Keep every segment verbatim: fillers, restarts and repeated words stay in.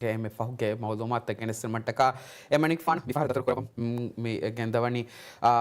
ގެ އެންމެ ފަހުގެ މައުލޫމާތުތައް ގެނެސްދިނުމަށްޓަކާ އެމަނިކުފާނު މިފަހަރު ދަތުރު ކުރަމުން މި ގެންދަވަނީ، އާ،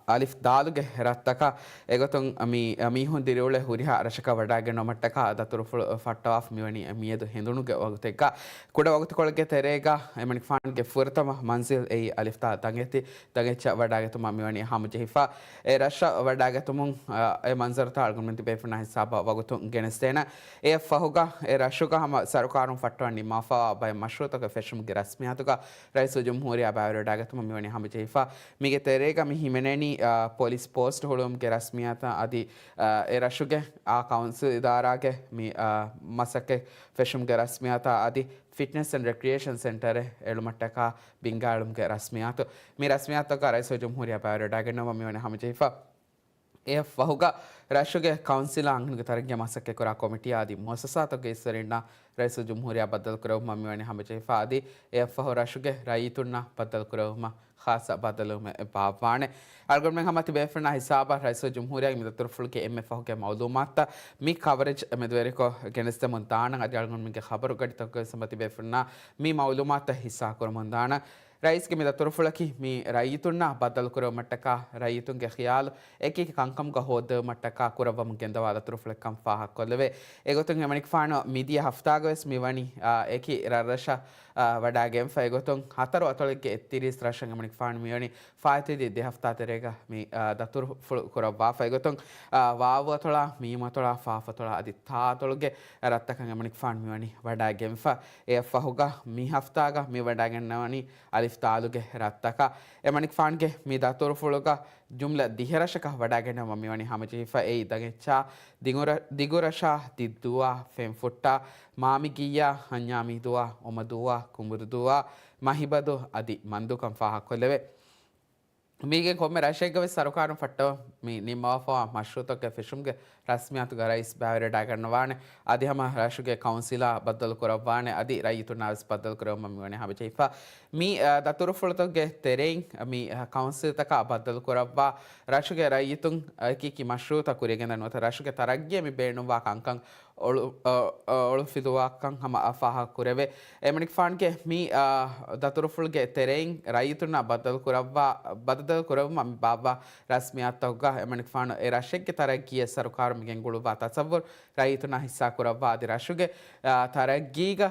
އަލިފް ދާލުގެ ރަށްތަކަށް. އެގޮތުން މި މީހުން ދިރިއުޅޭ ހުރިހާ ރަށަކަށް ވަޑާގެންނުމަށްޓަކާ ދަތުރުފުޅު ފައްޓަވާފަ މިވަނީ މިއަދު ހެނދުނުގެ ވަގުތެއްގަ. ކުޑަ ވަގުތުކޮޅެއްގެ ތެރޭގަ އެމަނިކުފާނުގެ ފުރަތަމަ މަންޒިލް އެއީ އަލިފް ދާ ދަނގެތި، ދަނގެއްޗަށް ވަޑާގަތުމަށް މިވަނީ ހަމަޖެހިފަ. އެ ރަށަށް ވަޑާގަތުމުން، އާ، އެ މަންޒަރުތައް އަޅުގަނޑުމެން ތިބޭފުޅުންނާ ހިސާބަށް ވަގުތުން ގެނެސްދޭނަން. އެއަށް ފަހުގަ އެ ރަށުގަ ހަމަ ސަރުކާރުން ފައްޓަވަން ނިންމާފަވާ ބައެއް މަޝްރޫއުތަކެއް ފެށުމުގެ ރަސްމިއްޔާތުގަ ރައީސުލްޖުމްހޫރިއްޔާ ބައިވެރިވެވަޑައިގަތުމަށް މިވަނީ ހަމަޖެހިފަ. މީގެ ތެރޭގަ މި ހިމެނެނީ، އާ، ޕޮލިސް ޕޯސްޓް ހުޅުވުމުގެ ރަސްމިއްޔާތަށް އަދި، އާ، އެ ރަށުގެ، އާ، ކައުންސިލް އިދާރާގެ މި، އާ، މަސައްކަތް ފެށުމުގެ ރަސްމިއްޔާތަށް އަދި ފިޓްނެސް އެންޑް ރެކްރިއޭޝަން ސެންޓަރެއް އެޅުމަށްޓަކާ ބިންގާއެޅުމުގެ ރަސްމިއްޔާތު. މި ރަސްމިއްޔާތުތަކަށް ރައީސުލްޖުމްހޫރިއްޔާ ބައިވެރިވެވަޑައިގަންނަވަން މިވަނީ ހަމަޖެހިފަ. އެއަށް ފަހުގަ ރަށުގެ ކައުންސިލާ އަންހެނުންގެ ތަރައްގީއަށް މަސައްކަތްކުރާ ކޮމިޓީއާ އަދި މުއައްސަސާތަކުގެ އިސްވެރިންނަށް ރައީސުލްޖުމްހޫރިއްޔާ ބައްދަލުކުރެވުމަށް މިވަނީ ހަމަޖެހިފަ. އަދި އެއަށް ފަހު ރަށުގެ ރައްޔިތުންނަށް ބައްދަލުކުރެވުމަށް ޚާއްސަ ބައްދަލުވުމެއް ބާއްވާނެ. އަޅުގަނޑުމެން ހަމަ ތިބޭފުޅުންނާ ހިސާބަށް ރައީސުލްޖުމްހޫރިއްޔާގެ މި ދަތުރުފުޅުގެ އެންމެ ފަހުގެ މައުލޫމާތުތައް މި ކަވަރޭޖް މެދުވެރިކޮށް ގެނެސްދެމުން ދާނަން. އަދި އަޅުގަނޑުމެންގެ ޚަބަރު ގަޑިތަކުގައި ހަމަ ތިބޭފުޅުންނާ މި މައުލޫމާތުތައް ހިއްސާކުރަމުން ދާނަން. ރައީސްގެ މި ދަތުރުފުޅަކީ މި ރައްޔިތުންނާ ބައްދަލުކުރެވުމަށްޓަކާ، ރައްޔިތުންގެ ޚިޔާލު އެކި އެކި ކަންކަމުގަ ހޯއްދެވުމަށްޓަކާ ކުރައްވަމުން ގެންދަވާ ދަތުރުފުޅެއްކަން ފާހަގަކޮށްލެވޭ. އެގޮތުން އެމަނިކުފާނު މިދިޔަ ހަފްތާގަވެސް މިވަނީ، އާ، އެކި ރަށްރަށަށް، އާ، ވަޑާގެންފަ. އެގޮތުން ހަތަރު އަތޮޅެއްގެ އެއްތިރީސް ރަށަށް އެމަނިކުފާނު މިވަނީ ފާއިތުވި ދެ ހަފްތާ ތެރޭގަ މި، އާ، ދަތުރުފުޅު ކުރައްވާފަ. އެގޮތުން، އާ، ވާވު އަތޮޅާ، މީމު އަތޮޅާ، ފާފަ އަތޮޅާ އަދި ތާ އަތޮޅުގެ ރަށްތަކަށް އެމަނިކުފާނު މިވަނީ ވަޑާގެންފަ. އެއަށް ފަހުގަ މި ހަފްތާގަ މި ވަޑާގެންނަވަނީ އަލިފް ދާލުގެ ރަށްތަކަށް. އެމަނިކުފާނުގެ މި ދަތުރުފުޅުގަ ޖުމްލަ ދިހަ ރަށަކަށް ވަޑާގެންނަވަމުން މިވަނީ ހަމަޖެހިފަ. އެއީ ދަނގެއްޗާ، ދިގުރަ-، ދިގުރަށާ، ދިއްދޫއާ، ފެންފުއްޓާ، މާމިގިއްޔާ، ހަންޏާމީދޫއާ، އޮމަދޫއާ، ކުނބުރުދޫއާ، މަހިބަދޫ އަދި މަންދޫކަން ފާހަގަކޮށްލެވޭ. މީގެން ކޮންމެ ރަށެއްގަވެސް ސަރުކާރުން ފައްޓަވަން މި ނިންމަވާފަވާ މަޝްރޫއުތަކުގެ ފެށުމުގެ ރަސްމިއްޔާތުގަ ރައީސް ބައިވެރިވެވަޑައިގަންނަވާނެ. އަދި ހަމަ ރަށުގެ ކައުންސިލާ ބައްދަލުކުރައްވާނެ. އަދި ރައްޔިތުންނާވެސް ބައްދަލުކުރެވުމަށް މިވަނީ ހަމަޖެހިފަ. މި، އާ، ދަތުރުފުޅުތަކުގެ ތެރެއިން މި، އާ، ކައުންސިލްތަކާ ބައްދަލުކުރައްވާ ރަށުގެ ރައްޔިތުން އެކި އެކި މަޝްރޫއުތައް ކުރިއަށް ގެންދަން ނުވަތަ ރަށުގެ ތަރައްގީއަށް މި ބޭނުންވާ ކަންކަން އޮޅު-، އަ، އަ، އޮޅުފިލުވާކަން ހަމަ އަ، ފާހަގަކުރެވޭ. އެމަނިކުފާނުގެ މި، އަ، ދަތުރުފުޅުގެ ތެރެއިން ރައްޔިތުންނާ ބައްދަލުކުރައްވާ، ބައްދަލުކުރެވުމަށް މި ބާއްވާ ރަސްމިއްޔާތުތަކުގަ އެމަނިކުފާނު އެ ރަށެއްގެ ތަރައްގީއަށް ސަރުކާރުން މިގެންގުޅުއްވާ ތަސައްވުރު ރައްޔިތުންނާ ހިއްސާކުރައްވާ އަދި ރަށުގެ، އަ، ތަރައްގީގަ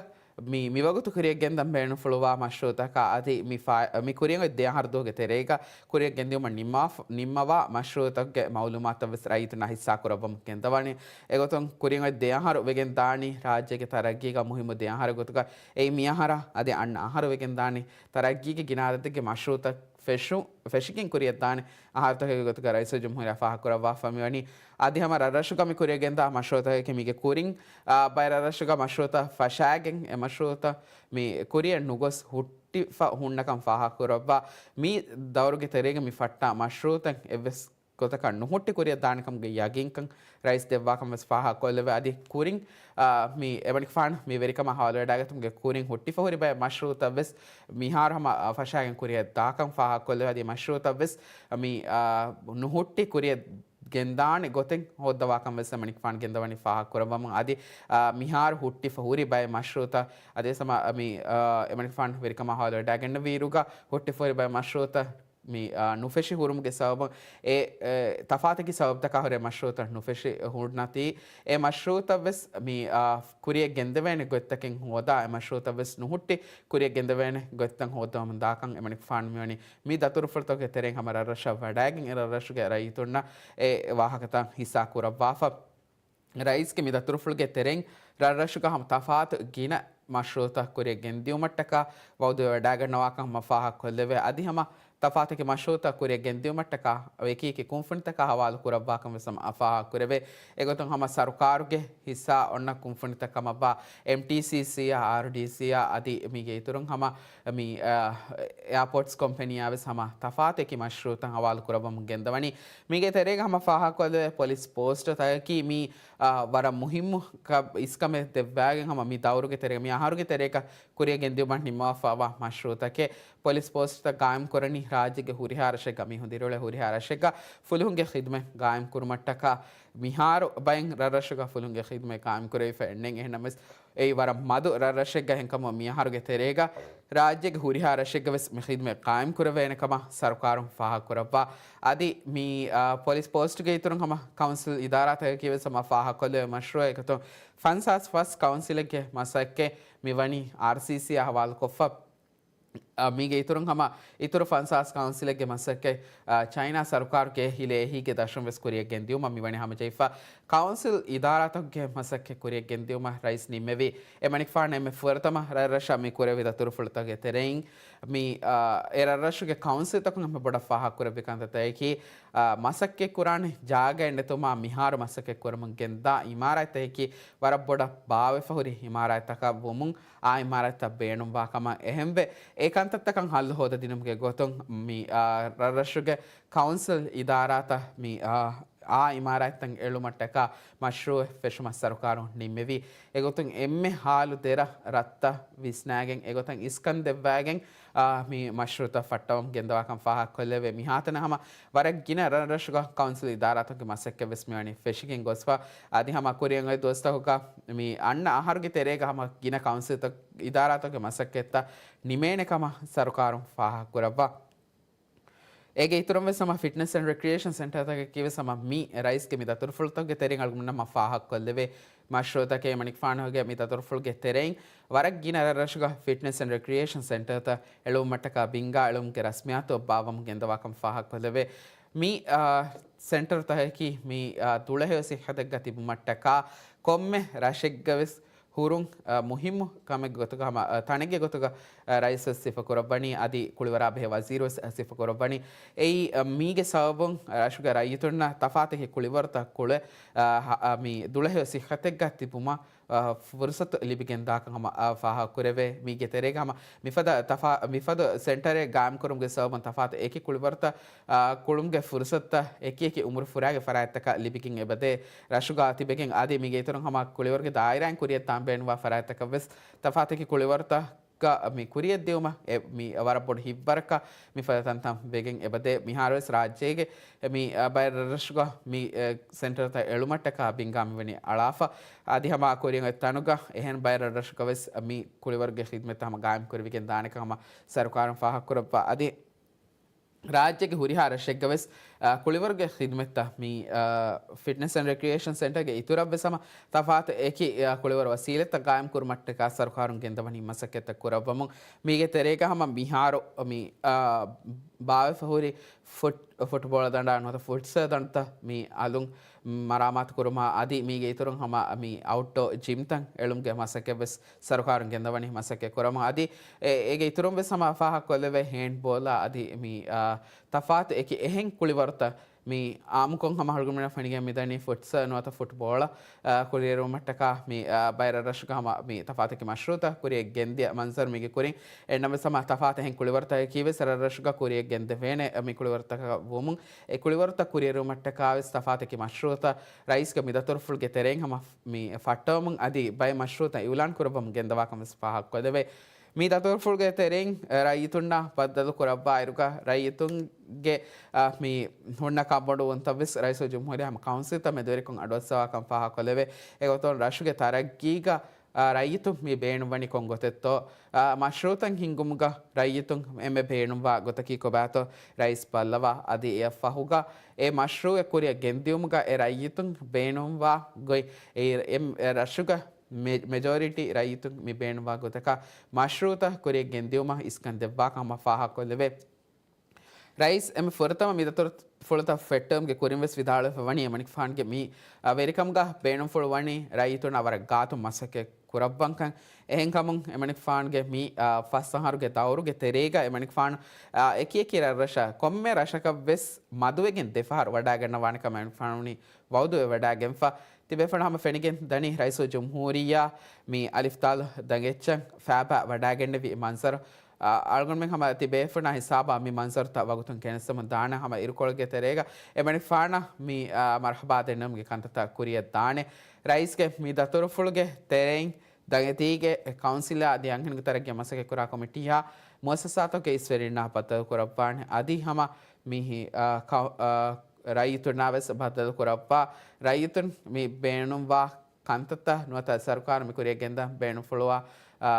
މި، މިވަގުތު ކުރިއަށް ގެންދަން ބޭނުންފުޅުވާ މަޝްރޫއުތަކާ އަދި މި ފާ-، މި ކުރިއަށް އޮތް ދެ އަހަރު ދުވަހުގެ ތެރޭގަ ކުރިއަށް ގެންދިއުމަށް ނިންމާފަ-، ނިންމަވާ މަޝްރޫއުތަކުގެ މައުލޫމާތުތައް ވެސް ރައްޔިތުންނާ ހިއްސާކުރައްވަމުން ގެންދަވާނެ. އެގޮތުން ކުރިއަށް އޮތް ދެ އަހަރު ވެގެން ދާނީ ރާއްޖޭގެ ތަރައްގީގަ މުހިއްމު ދެ އަހަރެއް ގޮތުގަ އެއީ މި އަހަރާ އަދި އަންނަ އަހަރު ވެގެން ދާނީ ތަރައްގީގެ ގިނަ އަދަދެއްގެ މަޝްރޫއުތައް ފެށު-، ފެށިގެން ކުރިއަށްދާނެ އަހަރުތަކެއްގެ ގޮތުގަ ރައީސުލްޖުމްހޫރިއްޔާ ފާހަގަކުރައްވާފަ މިވަނީ. އަދި ހަމަ ރަށްރަށުގަ މި ކުރިއަށް ގެންދާ މަޝްރޫއުތަކަކީ މީގެ ކުރިން، އާ، ބައެއް ރަށްރަށުގަ މަޝްރޫއުތައް ފަށާގެން އެ މަޝްރޫއުތައް މި ކުރިއަށް ނުގޮސް ހުއްޓިފަ ހުންނަކަން ފާހަގަކުރައްވާ. މި ދައުރުގެ ތެރޭގަ މި ފައްޓާ މަޝްރޫއުތައް އެއްވެސް ގޮތަކަށް ނުހުއްޓި ކުރިއަށް ދާނެކަމުގެ ޔަގީންކަން ރައީސް ދެއްވާކަން ވެސް ފާހަގަކޮށްލެވޭ. އަދި ކުރިން، އާ، މި އެމަނިކުފާނު މި ވެރިކަމާ ހަވާލުވެވަޑައިގަތުމުގެ ކުރިން ހުއްޓިފަ ހުރި ބައެއް މަޝްރޫއުތައް ވެސް މިހާރު ހަމަ، އާ، ފަށާގެން ކުރިއަށް ދާކަން ފާހަގަކޮށްލެވޭ. އަދި މަޝްރޫއުތައް ވެސް މި، އާ، ނުހުއްޓި ކުރިއަށް ގެންދާނެ ގޮތެއް ހޯއްދަވާކަން ވެސް އެމަނިކުފާނު ގެންދަވަނީ ފާހަގަކުރައްވަމުން. އަދި، އާ، މިހާރު ހުއްޓިފަ ހުރި ބައެއް މަޝްރޫއުތައް އަދި ވެސް ހަމަ މި، އާ، އެމަނިކުފާނު ވެރިކަމާ ހަވާލުވެވަޑައިގެންނެވިއިރުގަ ހުއްޓިފަ ހުރި ބައެއް މަޝްރޫއުތައް މި، އާ، ނުފެށި ހުރުމުގެ ސަބަބުން އެ، އެ، ތަފާތަކީ ސަބަބުތަކާ ހުރެ މަޝްރޫއުތައް ނުފެށި ހުންނަތީ، އެ މަޝްރޫއުތައް ވެސް މި، އާ، ކުރިއަށް ގެންދެވޭނެ ގޮތްތަކެއް ހޯދާ، އެ މަޝްރޫއުތައް ވެސް ނުހުއްޓި ކުރިއަށް ގެންދެވޭނެ ގޮތްތައް ހޯއްދަވަމުން ދާކަން އެމަނިކުފާނު މިވަނީ މި ދަތުރުފުޅުތަކުގެ ތެރެއިން ހަމަ ރަށްރަށަށް ވަޑައިގެން އެ ރަށްރަށުގެ ރައްޔިތުންނަށް އެ ވާހަކަތައް ހިއްސާ ކުރައްވާފަ. ރައީސްގެ މި ދަތުރުފުޅުގެ ތެރެއިން ރަށްރަށުގަ ހަމަ ތަފާތު ގިނަ މަޝްރޫއުތައް ކުރިއަށް ގެންދިއުމަށްޓަކާ ވައުދުވެވަޑައިގަންނަވާކަން ހަމަ ފާހަގަކޮށްލެވޭ. އަދި ހަމަ ތަފާތަކި މަޝްރޫއުތައް ކުރިއަށް ގެންދިއުމަށްޓަކާ އެކި އެކި ކުންފުނިތަކާ ހަވާލު ކުރައްވާކަން ވެސް ހަމަ ފާހަގަކުރެވޭ. އެގޮތުން ހަމަ ސަރުކާރުގެ ހިއްސާ އޮންނަ ކުންފުނިތައް ކަމަށްވާ އެމްޓީސީސީއާ، އާރްޑީސީއާ އަދި މީގެ އިތުރުން ހަމަ މި، އާ، އެއާޕޯޓްސް ކޮމްޕެނީއާ ވެސް ހަމަ ތަފާތު އެކި މަޝްރޫއުތައް ހަވާލު ކުރައްވަމުން ގެންދަވަނީ. މީގެ ތެރޭގަ ހަމަ ފާހަގަކޮށްލެވޭ ޕޮލިސް ޕޯސްޓުތަކަކީ މީ، އާ، ވަރަށް މުހިއްމު ކަ-، އިސްކަމެއް ދެއްވާގެން ހަމަ މި ދައުރުގެ ތެރޭގަ މި އަހަރުގެ ތެރޭގަ ކުރިއަށް ގެންދިއުމަށް ނިންމަވާފައިވާ މަޝްރޫއުތަކެއް. ޕޮލިސް ޕޯސްޓްތައް ގާއިމް ކުރަނީ ރާއްޖޭގެ ހުރިހާ ރަށެއްގަ މީހުން ދިރިއުޅޭ ހުރިހާ ރަށެއްގަ ފުލުހުންގެ ޚިދުމަތް ގާއިމް ކުރުމަށްޓަކާ މިހާރު ބައެއް ރަށްރަށުގަ ފުލުހުންގެ ޚިދުމަތް ގާއިމް ކުރެވިފަ އެންނެން. އެހެންނަމަވެސް އެއީ ވަރަށް މަދު ރަށްރަށެއްގަ. އެހެންކަމުން މި އަހަރުގެ ތެރޭގަ ރާއްޖޭގެ ހުރިހާ ރަށެއްގަ ވެސް މި ޚިދުމަތް ގާއިމް ކުރެވޭނެ ކަމަށް ސަރުކާރުން ފާހަގަކުރައްވާ. އަދި މި، އާ، ޕޮލިސް ޕޯސްޓްގެ އިތުރުން ހަމަ ކައުންސިލް އިދާރާތަކަކީ ވެސް ހަމަ ފާހަގަކޮށްލެވޭ މަޝްރޫއެއް އެގޮތުން ފަންސާސް ފަސް ކައުންސިލެއްގެ މަސައްކަތް މި ވަނީ އާރްސީސީ އާ ހަވާލުކޮށްފަ. އަ، މީގެ އިތުރުން ހަމަ އިތުރު ފަންސާސް ކައުންސިލެއްގެ މަސައްކަތް، އަ، ޗައިނާ ސަރުކާރުގެ ހިލޭ އެހީގެ ދަށުން ވެސް ކުރިއަށް ގެންދިއުމަށް މިވަނީ ހަމަޖެހިފަ. ކައުންސިލް އިދާރާތަކުގެ މަސައްކަތް ކުރިއަށް ގެންދިއުމަށް ރައީސް ނިންމެވި. އެމަނިކުފާނު އެންމެ ފުރަތަމަ ރަށްރަށަށް މި ކުރެއްވި ދަތުރުފުޅުތަކުގެ ތެރެއިން މި، އަ، އެ ރަށްރަށުގެ ކައުންސިލްތަކުން އެންމެ ބޮޑަށް ފާހަގަކުރެއްވި ކަންތައްތަކަކީ، އަ، މަސައްކަތްކުރާނެ ޖާގައެއް ނެތުމާ މިހާރު މަސައްކަތް ކުރަމުން ގެންދާ އިމާރާތްތަކަކީ ވަރަށް ބޮޑަށް ބާވެފަ ހުރި އިމާރާތްތަކަށް ވުމުން، އާ އިމާރާތްތައް ބޭނުންވާ ކަމަށް އެހެންވެ، އެ ކަންތައްތަކަށް ހައްލު ހޯދަދިނުމުގެ ގޮތުން މި، އާ، ރަށްރަށުގެ ކައުންސިލް އިދާރާތައް މި، އާ، އާ އިމާރާތްތައް އެޅުމަށްޓަކާ މަޝްރޫއެއް ފެށުމަށް ސަރުކާރުން ނިންމެވި. އެގޮތުން އެންމެ ހާލު ދެރަ ރަށްތައް ވިސްނާގެން އެގޮތަށް އިސްކަން ދެއްވާގެން، އާ، މި މަޝްރޫއަތައް ފައްޓަވަމުން ގެންދަވާކަން ފާހަގަކޮށްލެވޭ. މިހާތަނަށް ހަމަ ވަރަށް ގިނަ ރަށްރަށުގަ ކައުންސިލް އިދާރާތަކުގެ މަސައްކަތް ވެސް މިވަނީ ފެށިގެން ގޮސްފަ. އަދި ހަމަ ކުރިއަށް އޮތް ދުވަސްތަކުގަ މި އަންނަ އަހަރުގެ ތެރޭގަ ހަމަ ގިނަ ކައުންސިލްތައް އިދާރާތަކުގެ މަސައްކަތްތައް ނިމޭނެ ކަމަށް ސަރުކާރުން ފާހަގަކުރައްވާ. އޭގެ އިތުރުން ވެސް ހަމަ ފިޓްނެސް އެންޑް ރެކްރިއޭޝަން ސެންޓަރތަކަކީ ވެސް ހަމަ މި ރައީސްގެ މި ދަތުރުފުޅުތަކުގެ ތެރެއިން އަޅުގަނޑުމެންނަށް ހަމަ ފާހަގަކޮށްލެވޭ މަޝްރޫއުތަކެއް. އެމަނިކުފާނުގެ މި ދަތުރުފުޅުގެ ތެރެއިން ވަރަށް ގިނަ ރަށްރަށުގަ ފިޓްނެސް އެންޑް ރެކްރިއޭޝަން ސެންޓަރތައް އެޅުވުމަށްޓަކާ ބިންގާ އެޅުމުގެ ރަސްމިއްޔާތު އޮއްވާވަމުން ގެންދަވާކަން ފާހަގަކޮށްލެވޭ. މި، އާ، ސެންޓަރުތަކަކީ މި، އާ، ދުޅަހެޔޮ ސިއްހަތެއްގަ ތިބުމަށްޓަކާ ކޮންމެ ރަށެއްގަ ވެސް ހުރުން، އަ، މުހިއްމު ކަމެއްގެ ގޮތުގަ ހަމަ، އަ، ތަނެއްގެ ގޮތުގަ، އަ، ރައީސް ވެސް ސިފަކުރައްވަނީ، އަދި ކުޅިވަރާ ބެހޭ ވަޒީރު ވެސް ސިފަކުރައްވަނީ. އެއީ، އަ، މީގެ ސަބަބުން ރަށުގެ ރައްޔިތުންނަށް ތަފާތު އެކި ކުޅިވަރުތައް ކުޅެ، އަ، ހަ-، އަ، މި ދުޅަހެޔޮ ސިއްހަތެއްގަ ތިބުމަށް، އަ، ފުރުސަތު ލިބިގެން ދާކަން ހަމަ، އަ، ފާހަގަކުރެވޭ. މީގެ ތެރޭގަ ހަމަ މިފަދަ ތަފާ-، މިފަދަ ސެންޓަރެއް ގާއިމްކުރުމުގެ ސަބަބުން ތަފާތު އެކި ކުޅިވަރުތައް، އާ، ކުޅުމުގެ ފުރުސަތުތައް އެކި އެކި އުމުރު ފުރާގެ ފަރާތްތަކަށް ލިބިގެން އެބަދޭ ރަށުގަ ތިބެގެން އަދި މީގެ އިތުރުން ހަމަ ކުޅިވަރުގެ ދާއިރާއިން ކުރިއަށް ދާން ބޭނުންވާ ފަރާތްތަކަށް ވެސް ތަފާތު އެކި ކުޅިވަރުތަކަށް މި ކުރިއަށް ދިއުމަށް އެ، މި ވަރަށް ބޮޑު ހިތްވަރަކަށް މިފަދަ ތަންތަން ވެގެން އެބަދޭ. މިހާރު ވެސް ރާއްޖޭގެ މި، އަ، ބައެއް ރަށްރަށުގަ މި، އެ، ސެންޓަރުތައް އެޅުމަށްޓަކާ ބިންގާ މިވަނީ އަޅާފަ. އަދި ހަމަ ކުރިއަށް އޮތް ތަނުގަ އެހެން ބައެއް ރަށްރަށުގަ ވެސް މި ކުޅިވަރުގެ ޚިދުމަތްތައް ހަމަ ގާއިމް ކުރެވިގެން ދާނެކަން ހަމަ ސަރުކާރުން ފާހަގަކުރައްވާ. އަދި ރާއްޖޭގެ ހުރިހާ ރަށެއްގަ ވެސް، އާ، ކުޅިވަރުގެ ޚިދުމަތްތައް މި، އާ، ފިޓްނެސް އެންޑް ރެކްރިއޭޝަން ސެންޓަރގެ އިތުރަށް ވެސް ހަމަ ތަފާތު އެކި، އާ، ކުޅިވަރު ވަސީލަތްތައް ގާއިމް ކުރުމަށްޓަކާ ސަރުކާރުން ގެންދަވަނީ މަސައްކަތްތައް ކުރައްވަމުން. މީގެ ތެރޭގަ ހަމަ މިހާރު މި، އާ، ބާވެފަ ހުރި ފުޓް-، ފުޓްބޯޅަ ދަނޑާ ނުވަތަ ފުޓްސަލް ދަނޑުތައް މި އަލުން މަރާމާތު ކުރުމާ އަދި މީގެ އިތުރުން ހަމަ މި އައުޓްޑޯ ޖިމްތައް އެޅުމުގެ މަސައްކަތް ވެސް ސަރުކާރުން ގެންދަވަނީ މަސައްކަތް ކުރަމުން. އަދި އެ-، އޭގެ އިތުރުން ވެސް ހަމަ ފާހަގަކޮށްލެވޭ ހޭންޑްބޯލާ އަދި މި، އާ، ތަފާތު އެކި އެހެން ކުޅިވަރުތައް މި އާއްމުކޮށް ހަމަ އަޅުގަނޑުމެންނަށް ފެނިގެން މިދަނީ ފުޓްސަލް ނުވަތަ ފުޓްބޯޅަ، އާ، ކުރިއެރުވުމަށްޓަކާ މި، އާ، ބައެއް ރަށްރަށުގަ ހަމަ މި ތަފާތު އެކި މަޝްރޫއުތައް ކުރިއަށް ގެންދިޔަ މަންޒަރު މީގެ ކުރިން. އެހެންނަމަވެސް ހަމަ ތަފާތު އެހެން ކުޅިވަރުތަކަކީ ވެސް ރަށްރަށުގަ ކުރިއަށް ގެންދެވޭނެ މި ކުޅިވަރުތަކަށް ވުމުން، އެ ކުޅިވަރުތައް ކުރިއެރުވުމަށްޓަކާ ވެސް ތަފާތު އެކި މަޝްރޫއުތައް ރައީސްގެ މި ދަތުރުފުޅުގެ ތެރެއިން ހަމަ މި ފައްޓަވަމުން އަދި ބައެއް މަޝްރޫއުތައް އިއުލާން ކުރައްވަމުން ގެންދަވާކަން ވެސް ފާހަގަކޮށްލެވޭ. މި ދަތުރުފުޅުގެ ތެރެއިން، އަ، ރައްޔިތުންނާ ބައްދަލު ކުރައްވާއިރުގަ ރައްޔިތުންގެ، އަ، މި ހުންނަ ކަންބޮޑުވުންތައް ވެސް ރައީސުލްޖުމްހޫރިއްޔާ ހަމަ ކައުންސިލްތައް މެދުވެރިކޮށް އަޑުއައްސަވާކަން ފާހަގަކޮށްލެވޭ. އެގޮތުން ރަށުގެ ތަރައްގީގަ އާ، ރައްޔިތުން މި ބޭނުންވަނީ ކޮން ގޮތެއްތޯ؟ އާ، މަޝްރޫއުތައް ހިންގުމުގަ ރައްޔިތުން އެންމެ ބޭނުންވާ ގޮތަކީ ކޮބާތޯ؟ ރައީސް ބައްލަވާ. އަދި އެއަށް ފަހުގަ އެ މަޝްރޫއެއް ކުރިއަށް ގެންދިއުމުގަ އެ ރައްޔިތުން ބޭނުންވާ ގޮތް، އެ، އެ، އެ ރަށުގަ މެ-، މެޖޯރިޓީ ރައްޔިތުން މި ބޭނުންވާ ގޮތަކަށް މަޝްރޫއުތައް ކުރިއަށް ގެންދިއުމަށް އިސްކަން ދެއްވާކަން ހަމަ ފާހަގަކޮށްލެވޭ. ރައީސް އެންމެ ފުރަތަމަ މި ދަތުރުފުޅުތައް ފެއްޓެވުމުގެ ކުރިން ވެސް ވިދާޅުވެފަ ވަނީ އެމަނިކުފާނުގެ މި، އަ، ވެރިކަމުގަ ބޭނުންފުޅު ވަނީ ރައްޔިތުންނާ ވަރަށް ގާތުން މަސައްކަތް ކުރައްވަންކަން. އެހެންކަމުން އެމަނިކުފާނުގެ މި، އަ، ފަސް އަހަރުގެ ދައުރުގެ ތެރޭގަ އެމަނިކުފާނު، އަ، އެކި އެކި ރަށްރަށަށް ކޮންމެ ރަށަކަށް ވެސް މަދުވެގެން ދެފަހަރު ވަޑައިގަންނަވާނެ ކަމަށް އެމަނިކުފާނު ވައުދުވެ ވަޑައިގެންފަ. ތިބޭފުޅުން ހަމަ ފެނިގެން ދަނީ ރައީސުލްޖުމްހޫރިއްޔާ މި އަލިފްދާލު ދަނގެއްޗަށް ފައިބާ ވަޑައިގެންނެވި މަންޒަރު. އަ، އަޅުގަނޑުމެން ހަމަ ތިބޭފުޅުންނާ ހިސާބަށް މި މަންޒަރުތައް ވަގުތުން ގެނެސްދެމުން ދާނެ. ހަމަ އިރުކޮޅެއްގެ ތެރޭގަ އެމަނިކުފާނަށް މި، އަ، މަރުޙަބާ ދެންނެވުމުގެ ކަންތައްތައް ކުރިއަށް ދާނެ. ރައީސްގެ މި ދަތުރުފުޅުގެ ތެރެއިން ދަނގެތީގެ ކައުންސިލާ އަދި އަންހެނުންގެ ތަރައްގީ މަސައްކަތްކުރާ ކޮމިޓީއާ މުއައްސަސާތަކުގެ އިސްވެރިންނާ ބައްދަލުކުރައްވާނެ. އަދި ހަމަ މި، އާ، ކައު-، އާ، ރައްޔިތުންނާ ވެސް ބައްދަލުކުރައްވާ، ރައްޔިތުން މި ބޭނުންވާ ކަންތައްތައް ނުވަތަ ސަރުކާރު މި ކުރިއަށް ގެންދަން ބޭނުންފުޅުވާ، އާ،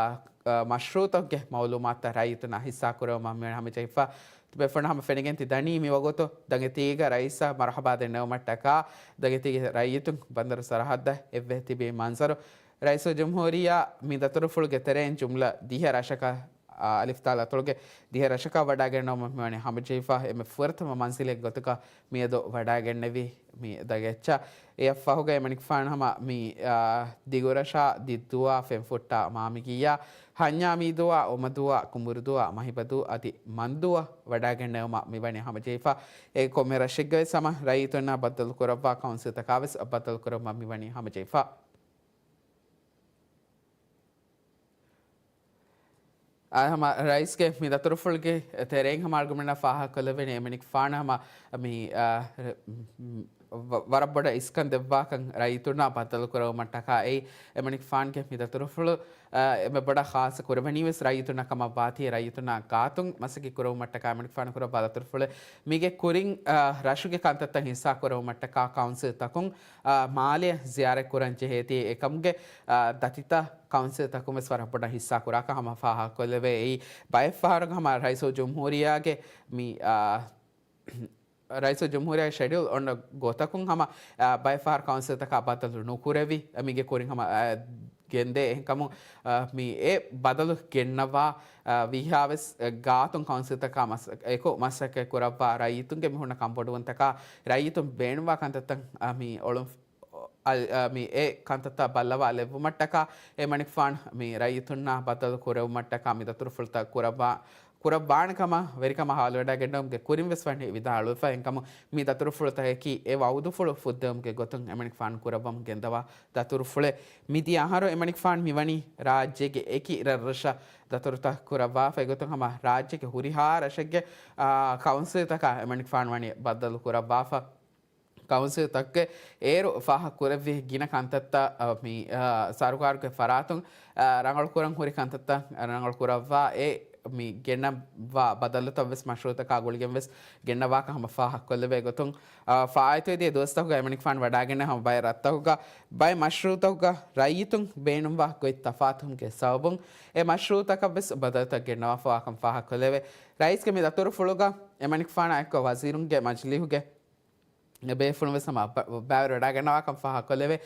އާ، މަޝްރޫއުތަކުގެ މައުލޫމާތުތައް ރައްޔިތުންނާ ހިއްސާކުރެވުމަށް މިވަނީ ހަމަޖެހިފަ. ތިބޭފުޅުންނަށް ހަމަ ފެނިގެން ތި ދަނީ މިވަގުތު ދަނގެތީގަ ރައީސަށް މަރުހަބާ ދެންނެވުމަށްޓަކާ، ދަނގެތީގެ ރައްޔިތުން ބަނދަރު ސަރަހައްދަށް އެއްވެ ތިބި މަންޒަރު. ރައީސުލްޖުމްހޫރިއްޔާ މި ދަތުރުފުޅުގެ ތެރެއިން ޖުމްލަ ދިހަ ރަށަކަށް، އާ، އަލިފްތާލު އަތޮޅުގެ ދިހަ ރަށަކަށް ވަޑާގެންނެވުމަށް މިވަނީ ހަމަޖެހިފަ. އެންމެ ފުރަތަމަ މަންޒިލެއް ގޮތަކަށް މިއަދު ވަޑާގެންނެވީ މި ދަގެއްޗަށް. އެއަށްފަހުގައި އެމަނިކުފާނު ހަމަ މި، އާ، ދިގުރަށާ ދިއްދޫއާ ފެންފުއްޓާ މާމިގިއްޔާ، ހަންޏާ މީދޫއާ އުމަދޫއާ ކުނބުރުދޫއާ މަހިބަދޫ އަދި މަންދޫއަށް ވަޑާގެންނެވުމަށް މިވަނީ ހަމަޖެހިފަ. އެ ކޮންމެ ރަށެއްގަވެސް ހަމަ ރައްޔިތުންނާ ބައްދަލުކުރައްވާ ކައުންސިލްތަކާވެސް ބައްދަލުކުރައްވަމަށް މިވަނީ ހަމަޖެހިފަ. އާ، ހަމަ ރައީސްގެ މި ދަތުރުފުޅުގެ ތެރެއިން ހަމަ އަޅުގަނޑުމެންނަށް ފާހަގަކޮށްލެވޭނެ އެމަނިކުފާނު ހަމަ މި، އާ، ވަ-، ވަރަށް ބޮޑަށް އިސްކަން ދެއްވާކަން ރައްޔިތުންނާ ބައްދަލުކުރެވުމަށްޓަކާ އެއީ އެމަނިކުފާނުގެ މި ދަތުރުފުޅު، އާ، އެންމެ ބޮޑަށް ޚާއްޞަ ކުރެވެނީވެސް ރައްޔިތުންނަށް ކަމަށް ވާތީ ރައްޔިތުންނާ ގާތުން މަސައްކަތް ކުރެވުމަށްޓަކާ އެމަނިކުފާނު ކުރައްވާ ދަތުރުފުޅެއް. މީގެ ކުރިން، އާ، ރަށުގެ ކަންތައްތައް ހިއްސާ ކުރެވުމަށްޓަކާ ކައުންސިލްތަކުން، އާ، މާލެއަށް ޒިޔާރަތް ކުރަން ޖެހޭތީ އެކަމުގެ، އާ، ދަތިތައް ކައުންސިލްތަކުން ވެސް ވަރަށް ބޮޑަށް ހިއްސާ ކުރާކަށް ހަމަ ފާހަގަކޮށްލެވޭ. އެއީ ބައެއް ފަހަރު ހަމަ ރައީސުލްޖުމްހޫރިއްޔާގެ މި، އާ، ރައީސުލްޖުމްހޫރިއްޔާގެ ޝެޑިއުލް އޮންނަ ގޮތަކުން ހަމަ، އާ، ބައެއް ފަހަރު ކައުންސިލްތަކާ ބަދަލު ނުކުރެވި، މީގެ ކުރިން ހަމަ، އާ، ގެންދޭ. އެހެންކަމުން، އާ، މި އެ ބަދަލު ގެންނަވާ، އާ، ވީހާވެސް، އާ، ގާތުން ކައުންސިލްތަކާ މަސް-، އެކު މަސައްކަތް ކުރައްވާ ރައްޔިތުންގެ މި ހުންނަ ކަންބޮޑުވުންތަކާ ރައްޔިތުން ބޭނުންވާ ކަންތައްތައް، އާ، މި އޮޅުން އަލް-، އަ، މި އެ ކަންތައްތައް ބައްލަވާލެއްވުމަށްޓަކާ އެމަނިކުފާނު މި ރައްޔިތުންނާ ބައްދަލު ކުރެވުމަށްޓަކާ މި ދަތުރުފުޅުތައް ކުރައްވާ، ކުރައްވާނެ ކަމަށް ވެރިކަމަށް ހާލުވެޑައިގެންނެވުމުގެ ކުރިން ވެސް ވަނީ ވިދާޅުވެފަ. އެހެންކަމުން މި ދަތުރުފުޅުތަކަކީ އެ ވައުދުފުޅު ފުއްދެވުމުގެ ގޮތުން އެމަނިކުފާނު ކުރައްވަމުން ގެންދަވާ ދަތުރުފުޅެއް. މިދިޔަ އަހަރު އެމަނިކުފާނު މިވަނީ ރާއްޖޭގެ އެކި ރަށްރަށަށް ދަތުރުތައް ކުރައްވާފަ. އެގޮތުން ހަމަ ރާއްޖޭގެ ހުރިހާ ރަށެއްގެ، އާ، ކައުންސިލްތަކާ އެމަނިކުފާނު ވަނީ ބައްދަލު ކުރައްވާފަ. ކައުންސިލްތަކުގެ އޭރު ފާހަގަކުރެއްވި ގިނަ ކަންތައްތައް، އަ، މި، އަ، ސަރުކާރުގެ ފަރާތުން، އަ، ރަނގަޅުކުރަން ހުރި ކަންތައްތައް ރަނގަޅުކުރައްވާ އެ މި ގެންނަވާ ބަދަލުތައް ވެސް މަޝްރޫއުތަކާ ގުޅިގެން ވެސް ގެންނަވާކަން ހަމަ ފާހަގަކޮށްލެވޭ ގޮތުން، އަ، ފާއިތުވެދިޔަ ދުވަސްތަކުގަ އެމަނިކުފާނު ވަޑާގެންނެވި ހަމަ ބައެއް ރަށްތަކުގަ ބައެއް މަޝްރޫއުތަކުގަ ރައްޔިތުން ބޭނުންވާ ގޮތް ތަފާތުވުމުގެ ސަބަބުން އެ މަޝްރޫއުތަކަށް ވެސް ބަދަލުތައް ގެންނަވާފަވާކަން ފާހަގަކޮށްލެވޭ. ރައީސްގެ މި ދަތުރުފުޅުގަ އެމަނިކުފާނާ އެއްކޮށް ވަޒީރުންގެ މަޖިލީހުގެ ބޭފުޅުން ވެސް ހަމަ ބަ-، ބައިވެރިވެޑައިގަންނަވާކަން ފާހަގަކޮށްލެވޭ.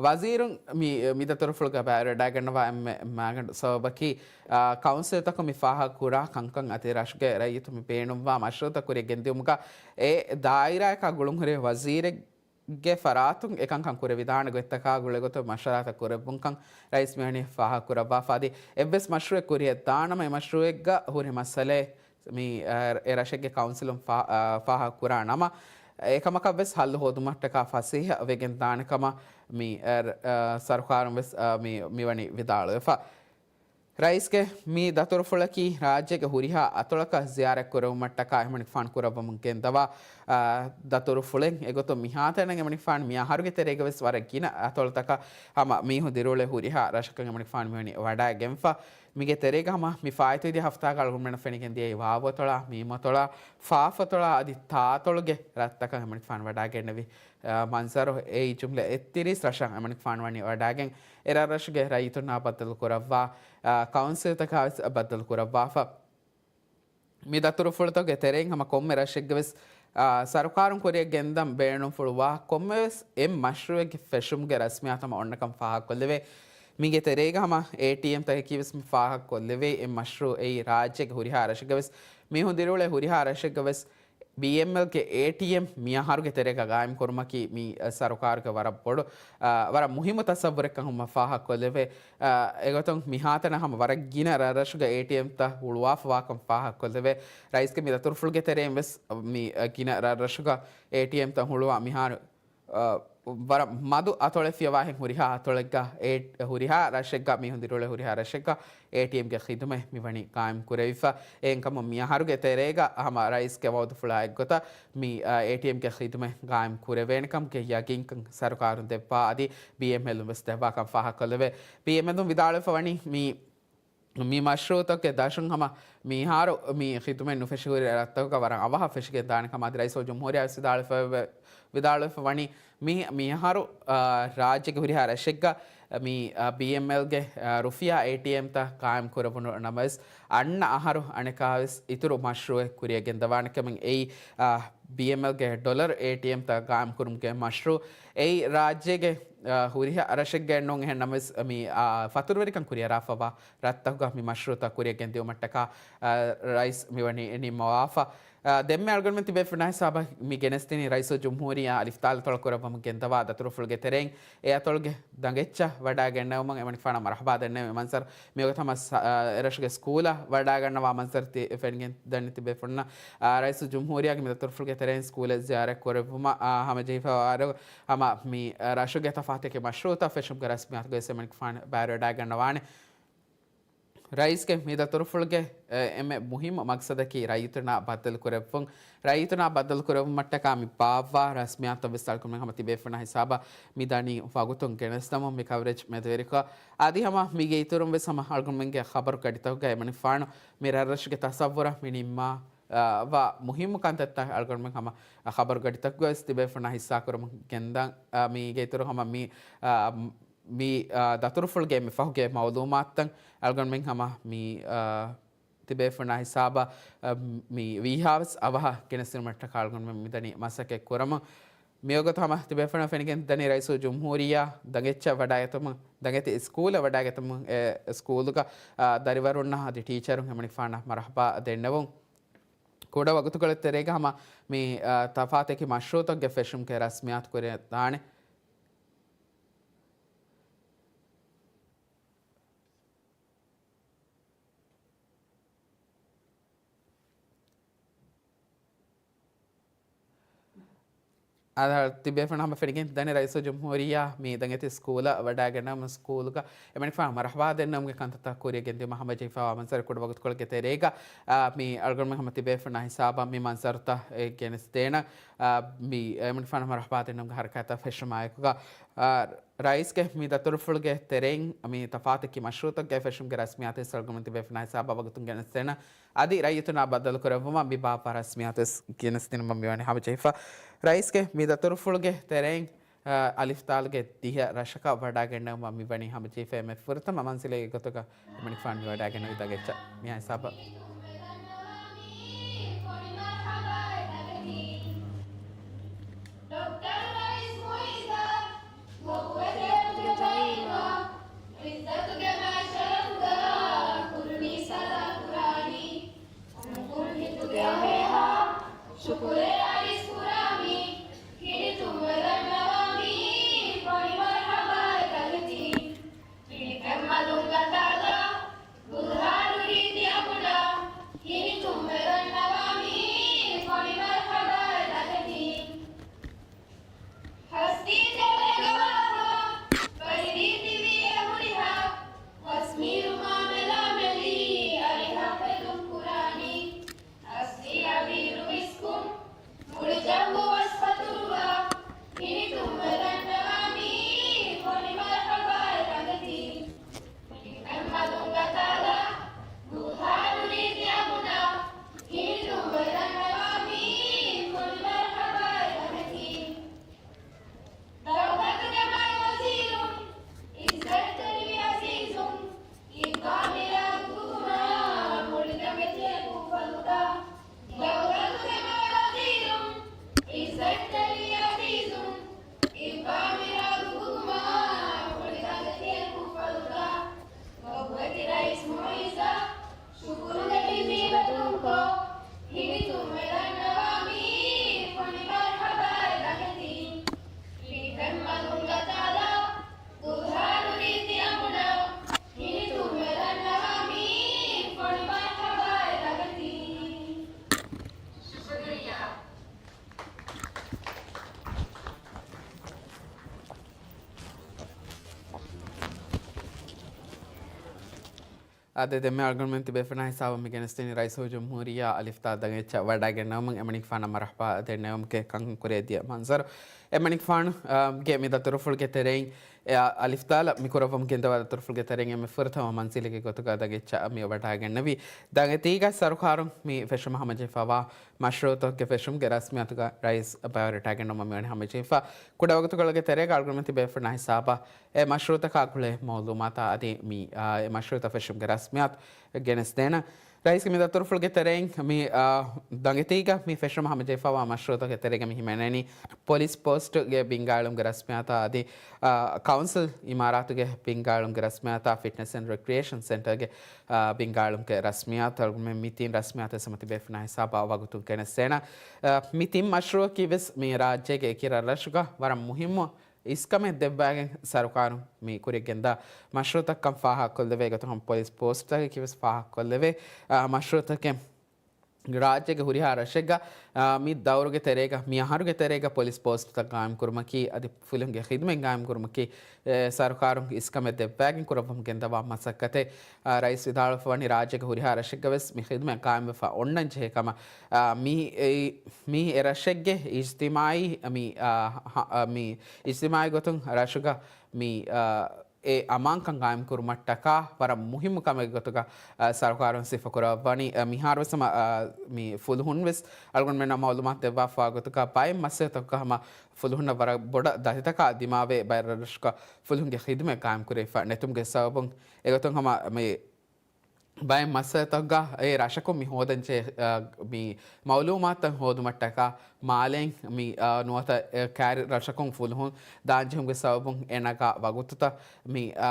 ވަޒީރުން މި، މި ދަތުރުފުޅުގަ ބައިވެރިވެޑައިގަންނަވާ އެންމެ މާގަނޑު ސަބަބަކީ، އާ، ކައުންސިލްތަކުން މި ފާހަގަކުރާ ކަންކަން އަދި ރަށުގެ ރައްޔިތުން މި ބޭނުންވާ މަޝްރޫއުތައް ކުރިއަށް ގެންދިއުމުގަ އެ ދާއިރާއަކާ ގުޅުންހުރި ވަޒީރެއްގެ ފަރާތުން އެ ކަންކަން ކުރެވިދާނެ ގޮތްތަކާ ގުޅޭގޮތުން މަޝްވަރާތައް ކުރެއްވުންކަން ރައީސް މިވަނީ ފާހަގަކުރައްވާފަ. އަދި އެއްވެސް މަޝްރޫއެއް ކުރިއަށް ދާނަމަ އެ މަޝްރޫއެއްގަ ހުރި މައްސަލައެއް މި، އަ، އެ ރަށެއްގެ ކައުންސިލުން ފާ-، އަ، ފާހަގަކުރާ ނަމަ، އެކަމަކަށް ވެސް ހައްލު ހޯދުމަށްޓަކާ ފަސޭހަ ވެގެން ދާނެ ކަމަށް މި، އަ، އަ، ސަރުކާރުން ވެސް، އަ، މި، މިވަނީ ވިދާޅުވެފަ. ރައީސްގެ މި ދަތުރުފުޅަކީ ރާއްޖޭގެ ހުރިހާ އަތޮޅަކަށް ޒިޔާރަތް ކުރެވުމަށްޓަކާ އެމަނިކުފާނު ކުރައްވަމުން ގެންދަވާ، އަ، ދަތުރުފުޅެއް. އެގޮތުން މިހާތަނަށް އެމަނިކުފާނު މި އަހަރުގެ ތެރޭގަ ވެސް ވަރަށް ގިނަ އަތޮޅުތަކަށް ހަމަ މީހުން ދިރިއުޅޭ ހުރިހާ ރަށަކަށް އެމަނިކުފާނު މިވަނީ ވަޑައިގެންފަ. މީގެ ތެރޭގަ ހަމަ މި ފާއިތުވެދިޔަ ހަފްތާގަ އަޅުގަނޑުމެންނަށް ފެނިގެންދިޔައީ ވާވަތޮޅާ، މީމަތޮޅާ، ފާފަތޮޅާ އަދި ތާތޮޅުގެ ރަށްތަކަށް އެމަނިކުފާނު ވަޑައިގެންނެވި، އަ، މަންޒަރު. އެއީ ޖުމްލަ އެއްތިރީސް ރަށަށް އެމަނިކުފާނު ވަނީ ވަޑައިގެން، އެ ރަށްރަށުގެ ރައްޔިތުންނާ ބައްދަލު ކުރައްވާ، އަ، ކައުންސިލްތަކާ ވެސް ބައްދަލު ކުރައްވާފަ. މި ދަތުރުފުޅުތަކުގެ ތެރެއިން ހަމަ ކޮންމެ ރަށެއްގެ ވެސް، އާ، ސަރުކާރުން ކުރިއަށް ގެންދަން ބޭނުންފުޅުވާ ކޮންމެވެސް އެއް މަޝްރޫއެއްގެ ފެށުމުގެ ރަސްމިއްޔާތު ހަމަ އޮންނަކަން ފާހަގަކޮށްލެވޭ. މީގެ ތެރޭގަ ހަމަ އޭޓީއެމްތަކަކީ ވެސް މި ފާހަގަކޮށްލެވޭ. އެއް މަޝްރޫއެއް ރާއްޖޭގެ ހުރިހާ ރަށެއްގަ ވެސް މީހުން ދިރިއުޅޭ ހުރިހާ ރަށެއްގަ ވެސް ބީއެމްއެލްގެ އޭޓީއެމް މިއަހަރުގެ ތެރޭގަ ގާއިމް ކުރުމަކީ މި ސަރުކާރުގެ ވަރަށް ބޮޑު، އާ، ވަރަށް މުހިއްމު ތަސައްވުރެއްކަން ހަމަ ފާހަގަކޮށްލެވޭ. އާ، އެގޮތުން މިހާތަނަށް ހަމަ ވަރަށް ގިނަ ރަށްރަށުގަ އޭޓީއެމްތައް ހުޅުވާފަވާކަން ފާހަގަކޮށްލެވޭ. ރައީސްގެ މި ދަތުރުފުޅުގެ ތެރެއިން ވެސް މި، އަ، ގިނަ ރަށްރަށުގަ އޭޓީއެމްތައް ހުޅުވާ މިހާރު، އަ، ވަރަށް މަދު އަތޮޅެއް ފިޔަވާހެން ހުރިހާ އަތޮޅެއްގަ އެ، ހުރިހާ ރަށެއްގަ މީހުން ދިރިއުޅޭ ހުރިހާ ރަށެއްގަ އޭޓީއެމްގެ ޚިދުމަތް މިވަނީ ގާއިމް ކުރެވިފަ. އެހެންކަމުން މިއަހަރުގެ ތެރޭގަ ހަމަ ރައީސްގެ ވައުދުފުޅާ އެއްގޮތަށް މި، އ، އޭޓީއެމްގެ ޚިދުމަތް ގާއިމް ކުރެވޭނެކަމުގެ ޔަގީންކަން ސަރުކާރުން ދެއްވާ އަދި ބީއެމްއެލުން ވެސް ދެއްވާކަން ފާހަގަކޮށްލެވޭ. ބީއެމްއެލުން ވިދާޅުވެފަ ވަނީ މި މި މަޝްރޫޢުތަކުގެ ދަށުން ހަމަ މިހާރު މި ޚިދުމަތް ނުފެށި ހުރި ރަށްތަކުގަ ވަރަށް އަވަހަށް ފެށިގެން ދާނެ ކަމަށް އަދި ރައީސުލްޖުމްހޫރިއްޔާ ވެސް ވިދާޅުވެފަ، ވިދާޅުވެފަ ވަނީ މި، މިއަހަރު، އާ، ރާއްޖޭގެ ހުރިހާ ރަށެއްގަ މި، އާ، ބީއެމްއެލްގެ، އާ، ރުފިޔާ އޭޓީއެމްތައް ގާއިމް ކުރެވުނު ނަމަވެސް، އަންނަ އަހަރު އަނެކާވެސް އިތުރު މަޝްރޫޢެއް ކުރިއަށް ގެންދަވާނެ ކަމެއް އެއީ، އާ، ބީއެމްއެލްގެ ޑޮލަރ އޭޓީއެމްތައް ގާއިމް ކުރުމުގެ މަޝްރޫޢު. އެއީ ރާއްޖޭގެ، އާ، ހުރިހާ ރަށެއްގައެއް ނޫން. އެހެން ނަމަވެސް، މި، އާ، ފަތުރުވެރިކަން ކުރިއަރާފަވާ ރަށްތަކުގަ މި މަޝްރޫޢުތައް ކުރިއަށް ގެންދިއުމަށްޓަކާ، އާ، ރައީސް މިވަނީ ނިންމަވާފަ. އާ، ދެންމެ އަޅުގަނޑުމެން ތިބޭފުޅުންނާ ހިސާބަށް މި ގެނެސްދިނީ ރައީސުލްޖުމްހޫރިއްޔާ އަލިފްތާލު ތޮޅަކުރައްވަމުން ގެންދަވާ ދަތުރުފުޅުގެ ތެރެއިން އެ އަތޮޅުގެ ދަނގެއްޗަށް ވަޑައިގެންނެވުމުން އެމަނިކުފާނަށް މަރުޙަބާ ދެންނެވި މަންޒަރު މިވަގުތު ހަމަ ސަ-، އާ، އެރަށުގެ ސްކޫލަށް ވަޑައިގަންނަވާ މަންޒަރު ތި-، ފެނިގެން ދަނީ ތިބޭފުޅުންނަށް. އާ، ރައީސުލްޖުމްހޫރިއްޔާގެ މި ދަތުރުފުޅުގެ ތެރެއިން ސްކޫލެއް ޒިޔާރަތް ކުރެއްވުމަށް، އާ، ހަމަޖެހިފައިވާ ވަރު ހަމަ މި، އާ، ރަށުގެ ތަފާތެކި މަޝްރޫޢުތައް ފެށުމުގެ ރަސްމިއްޔާތުގައި ވެސް އެމަނިކުފާނު ބައިވެރިވެވަޑައިގަންނަވާނެ. ރައީސްގެ މި ދަތުރުފުޅުގެ، އެ، އެންމެ މުހިއްމު މަގްސަދަކީ ރައްޔިތުންނާ ބައްދަލު ކުރެއްވުން. ރައްޔިތުންނާ ބައްދަލު ކުރެއްވުމަށްޓަކާ މި ބާއްވާ ރަސްމިއްޔާތައް ވެސް އަޅުގަނޑުމެން ހަމަ ތިބޭފުޅުންނާ ހިސާބަށް މި ދަނީ ވަގުތުން ގެނެސްދަމުން މި ކަވަރޭޖް މެދުވެރިކޮށް، އަދި ހަމަ މީގެ އިތުރުން ވެސް ހަމަ އަޅުގަނޑުމެންގެ ޚަބަރު ގަޑިތަކުގައި އެމަނިކުފާނު މި ރަށްރަށުގެ ތަޞައްވުރަށް މި ނިންމާ، އާ، ވާ މުހިއްމު ކަންތައްތައް އަޅުގަނޑުމެން ހަމަ ޚަބަރު ގަޑިތަކުގައި ވެސް ތިބޭފުޅުންނާ ހިއްސާ ކުރަމުން ގެންދަން. އާ، މީގެ އިތުރު ހަމަ މި، އާ، މި، އާ، ދަތުރުފުޅުގެ މި ފަހުގެ މައުލޫމާތުތައް އަޅުގަނޑުމެން ހަމަ މި، އާ، ތިބޭފުޅުންނާ ހިސާބަށް، އަ، މި ވީހާވެސް އަވަހަށް ގެނެސްދިނުމަށްޓަކާ އަޅުގަނޑުމެން މިދަނީ މަސައްކަތް ކުރަމުން. މިވަގުތު ހަމަ ތިބޭފުޅުން ފެނިގެން ދަނީ ރައީސުލްޖުމްހޫރިއްޔާ ދަނގެއްޗަށް ވަޑައިގަތުމުން، ދަނގެތި ސްކޫލަށް ވަޑައިގަތުމުން، އެ ސްކޫލުގަ، އަ، ދަރިވަރުންނަށް އަދި ޓީޗަރުން އެމަނިކުފާނަށް މަރުޙަބާ ދެންނެވުން. ކުޑަ ވަގުތުކޮޅެއް ތެރޭގަ ހަމަ މި، އަ، ތަފާތެކި މަޝްރޫޢުތަކުގެ ފެށުމުގެ ރަސްމިއްޔާތު ކުރިއަށް ދާނެ. އަދި ތިބޭފުޅުން ހަމަ ފެނިގެން ދަނީ ރައީސުލްޖުމްހޫރިއްޔާ މި ދަނގެތި ސްކޫލަށް ވަޑައިގަންނަވަމުން ސްކޫލުގަ އެމަނިކުފާނު މަރުޙަބާ ދެންނެވުމުގެ ކަންތައްތައް ކުރިއަށް ގެންދިއުމަށް ހަމަޖެހިފައިވާ މަންޒަރު ކުޑަ ވަގުތުކޮޅެއްގެ ތެރޭގަ، އާ، މި އަޅުގަނޑުމެން ހަމަ ތިބޭފުޅުންނާ ހިސާބަށް މި މަންޒަރުތައް އެ ގެނެސްދޭނަން، އާ، މި އެމަނިކުފާނު މަރުޙަބާ ދެންނެވުމުގެ ހަރަކާތްތައް ފެށުމާއެކުގަ، އާ، ރައީސްގެ މި ދަތުރުފުޅުގެ ތެރެއިން މި ތަފާތެކި މަޝްރޫޢުތަކުގެ ފެށުމުގެ ރަސްމިއްޔާތު އަޅުގަނޑުމެން ތިބޭފުޅުންނާ ހިސާބަށް ވަގުތުން ގެނެސްދޭނަން. އަދި ރައްޔިތުންނާ ބައްދަލުކުރެއްވުމަށް މި ބާއްވާ ރަސްމިއްޔާތު ވެސް ގެނެސްދިނުމަށް މިވަނީ ހަމަޖެހިފަ. ރައީސްގެ މި ދަތުރުފުޅުގެ ތެރެއިން، އަ، އަލިފްތާލުގެ ދިހަ ރަށަކަށް ވަޑައިގެންނެވުމަށް މިވަނީ ހަމަޖެހިފައި އެންމެ ފުރަތަމަ މަންޒިލެއްގެ ގޮތުގަ އެމަނިކުފާނު މިވަޑައިގެންނެވި ދަނގެއްޗަށް މިހާ ހިސާބަށް. ޑޮކްޓަރ ރައީސް މުއިއްޒަށް ގޮވުވެތެރެއުގެ ޒައީމާ، އިއްޒަތުގެ މައިޝަރަފުގަ ކުރުނީ ސަލާމް ކުރާނީ. ކުރު ހިތުގެ އަހޭހާ ޝުކުރެއް އަރިސް ކުރާމީ. ކިނިތުންވެ ދަންނަވާމީ ކޮނި މަރުޙަބާއެއް ދަނގެތި. ކިނި ފެންމަލުން ގަތާލާ ގުލްހާރު ރީތި އަގުންނާ. އާދެ، ދެންމެ އަޅުގަނޑުމެން ތިބޭފުޅުންނާ ހިސާބަށް މި ގެނެސްދިނީ ރައީސުލްޖުމްހޫރިއްޔާ އަލިފްތާ ދަނގެއްޗަށް ވަޑައިގެންނެވުމުން އެމަނިކުފާނަށް މަރުޙަބާ ދެންނެވުމުގެ ކަންކަން ކުރިއަށް ދިޔަ މަންޒަރު. އެމަނިކުފާނު، އާ، ގެ މި ދަތުރުފުޅުގެ ތެރެއިން، އެ، އަލިފްތާލަށް މި ކުރައްވަމުން ގެންދަވާ ދަތުރުފުޅުގެ ތެރެއިން އެންމެ ފުރަތަމަ މަންޒިލެއްގެ ގޮތުގަ ދަނގެއްޗަށް މި ވަޑައިގެންނެވި. ދަނގެތީގަ ސަރުކާރުން މި ފެށުމަށް ހަމަޖެހިފައިވާ މަޝްރޫޢުތަކުގެ ފެށުމުގެ ރަސްމިއްޔާތުގަ ރައީސް ބައިވެރިވެވަޑައިގެންނެވުމަށް މިވަނީ ހަމަޖެހިފަ. ކުޑަ ވަގުތުކޮޅުގެ ތެރޭގަ އަޅުގަނޑުމެން ތިބޭފުޅުންނާ ހިސާބަށް އެ މަޝްރޫޢުތަކާ ގުޅޭ މައުލޫމާތާ އަދި މި، އާ، އެ މަޝްރޫޢުތައް ފެށުމުގެ ރަސްމިއްޔާތު ގެނެސްދޭނަން. ރައީސްގެ މި ދަތުރުފުޅުގެ ތެރެއިން މި، އާ، ދަނގެތީގަ މި ފެށުމަށް ހަމަޖެހިފައިވާ މަޝްރޫޢުތަކުގެ ތެރޭގަ މި ހިމެނެނީ ޕޮލިސް ޕޯސްޓުގެ ބިންގާއެޅުމުގެ ރަސްމިއްޔާތާ އަދި، އާ، ކައުންސިލް އިމާރާތުގެ ބިންގާއެޅުމުގެ ރަސްމިއްޔާތާ ފިޓްނެސް އެންޑް ރެކްރިއޭޝަން ސެންޓަރގެ އާ، ބިންގާއެޅުމުގެ ރަސްމިއްޔާތު. އަޅުގަނޑުމެން މި ތިން ރަސްމިއްޔާތު ހަމަ ތިބޭފުޅުންނާ ހިސާބަށް ވަގުތުން ގެނެސްދޭނަން. އާ، މި ތިން މަޝްރޫޢަކީ ވެސް މި ރާއްޖޭގެ އެކި ރަށްރަށުގަ ވަރަށް މުހިއްމު އިސްކަމެއް ދެއްވައިގެން ސަރުކާރުން މި ކުރިއަށް ގެންދާ މަޝްރޫޢުތައްކަން ފާހަގަކޮށްލެވޭ ގޮތުން ހަމަ ޕޮލިސް ޕޯސްޓްތަކަކީ ވެސް ފާހަގަކޮށްލެވޭ، އާ، މަޝްރޫޢުތަކެއް. ރާއްޖޭގެ ހުރިހާ ރަށެއްގަ، އާ، މި ދައުރުގެ ތެރޭގަ، މި އަހަރުގެ ތެރޭގަ ޕޮލިސް ޕޯސްޓްތައް ގާއިމް ކުރުމަކީ އަދި ފުލުހުންގެ ޚިދުމަތް ގާއިމް ކުރުމަކީ، އެ، ސަރުކާރުން އިސްކަމެއް ދެއްވައިގެން ކުރައްވަމުން ގެންދަވާ މަސައްކަތެއް. އާ، ރައީސް ވިދާޅުވެފަ ވަނީ ރާއްޖޭގެ ހުރިހާ ރަށެއްގަ ވެސް މި ޚިދުމަތް ގާއިމްވެފަ އޮންނަން ޖެހޭ ކަމަށް. އާ، މި، އެ، މީ އެ ރަށެއްގެ އިޖްތިމާޢީ، މި، އާ، ހަ-، އާ، މި އިޖްތިމާޢީ ގޮތުން ރަށުގަ މި، އާ، އެ އަމާންކަން ގާއިމް ކުރުމަށްޓަކާ ވަރަށް މުހިއްމު ކަމެއް ގޮތުގަ، އާ، ސަރުކާރުން ސިފަކުރައްވަނީ. އާ، މިހާރު ވެސް ހަމަ، އާ، މި ފުލުހުން ވެސް އަޅުގަނޑުމެންނަށް މައުލޫމާތު ދެއްވާފާ ގޮތުގަ ބައެއް މައްސަލަތަކުގަ ހަމަ ފުލުހުންނަށް ވަރަށް ބޮޑަށް ދަތިތަކާ ދިމާވެ ބައެއް ރަށްރަށުގަ ފުލުހުންގެ ޚިދުމަތް ގާއިމް ކުރެވިފަ ނެތުމުގެ ސަބަބުން އެގޮތުން ހަމަ މި ބައެއް މައްސަލަތަކުގަ އެ ރަށަކުން މި ހޯދަން ޖެހޭ، އާ، މި މައުލޫމާތުތައް ހޯދުމަށްޓަކާ މާލެއިން މި، އާ، ނުވަތަ އެ ކައިރި ރަށަކުން ފުލުހުން ދާން ޖެހުމުގެ ސަބަބުން އެ ނަގާ ވަގުތުތައް މި، އާ،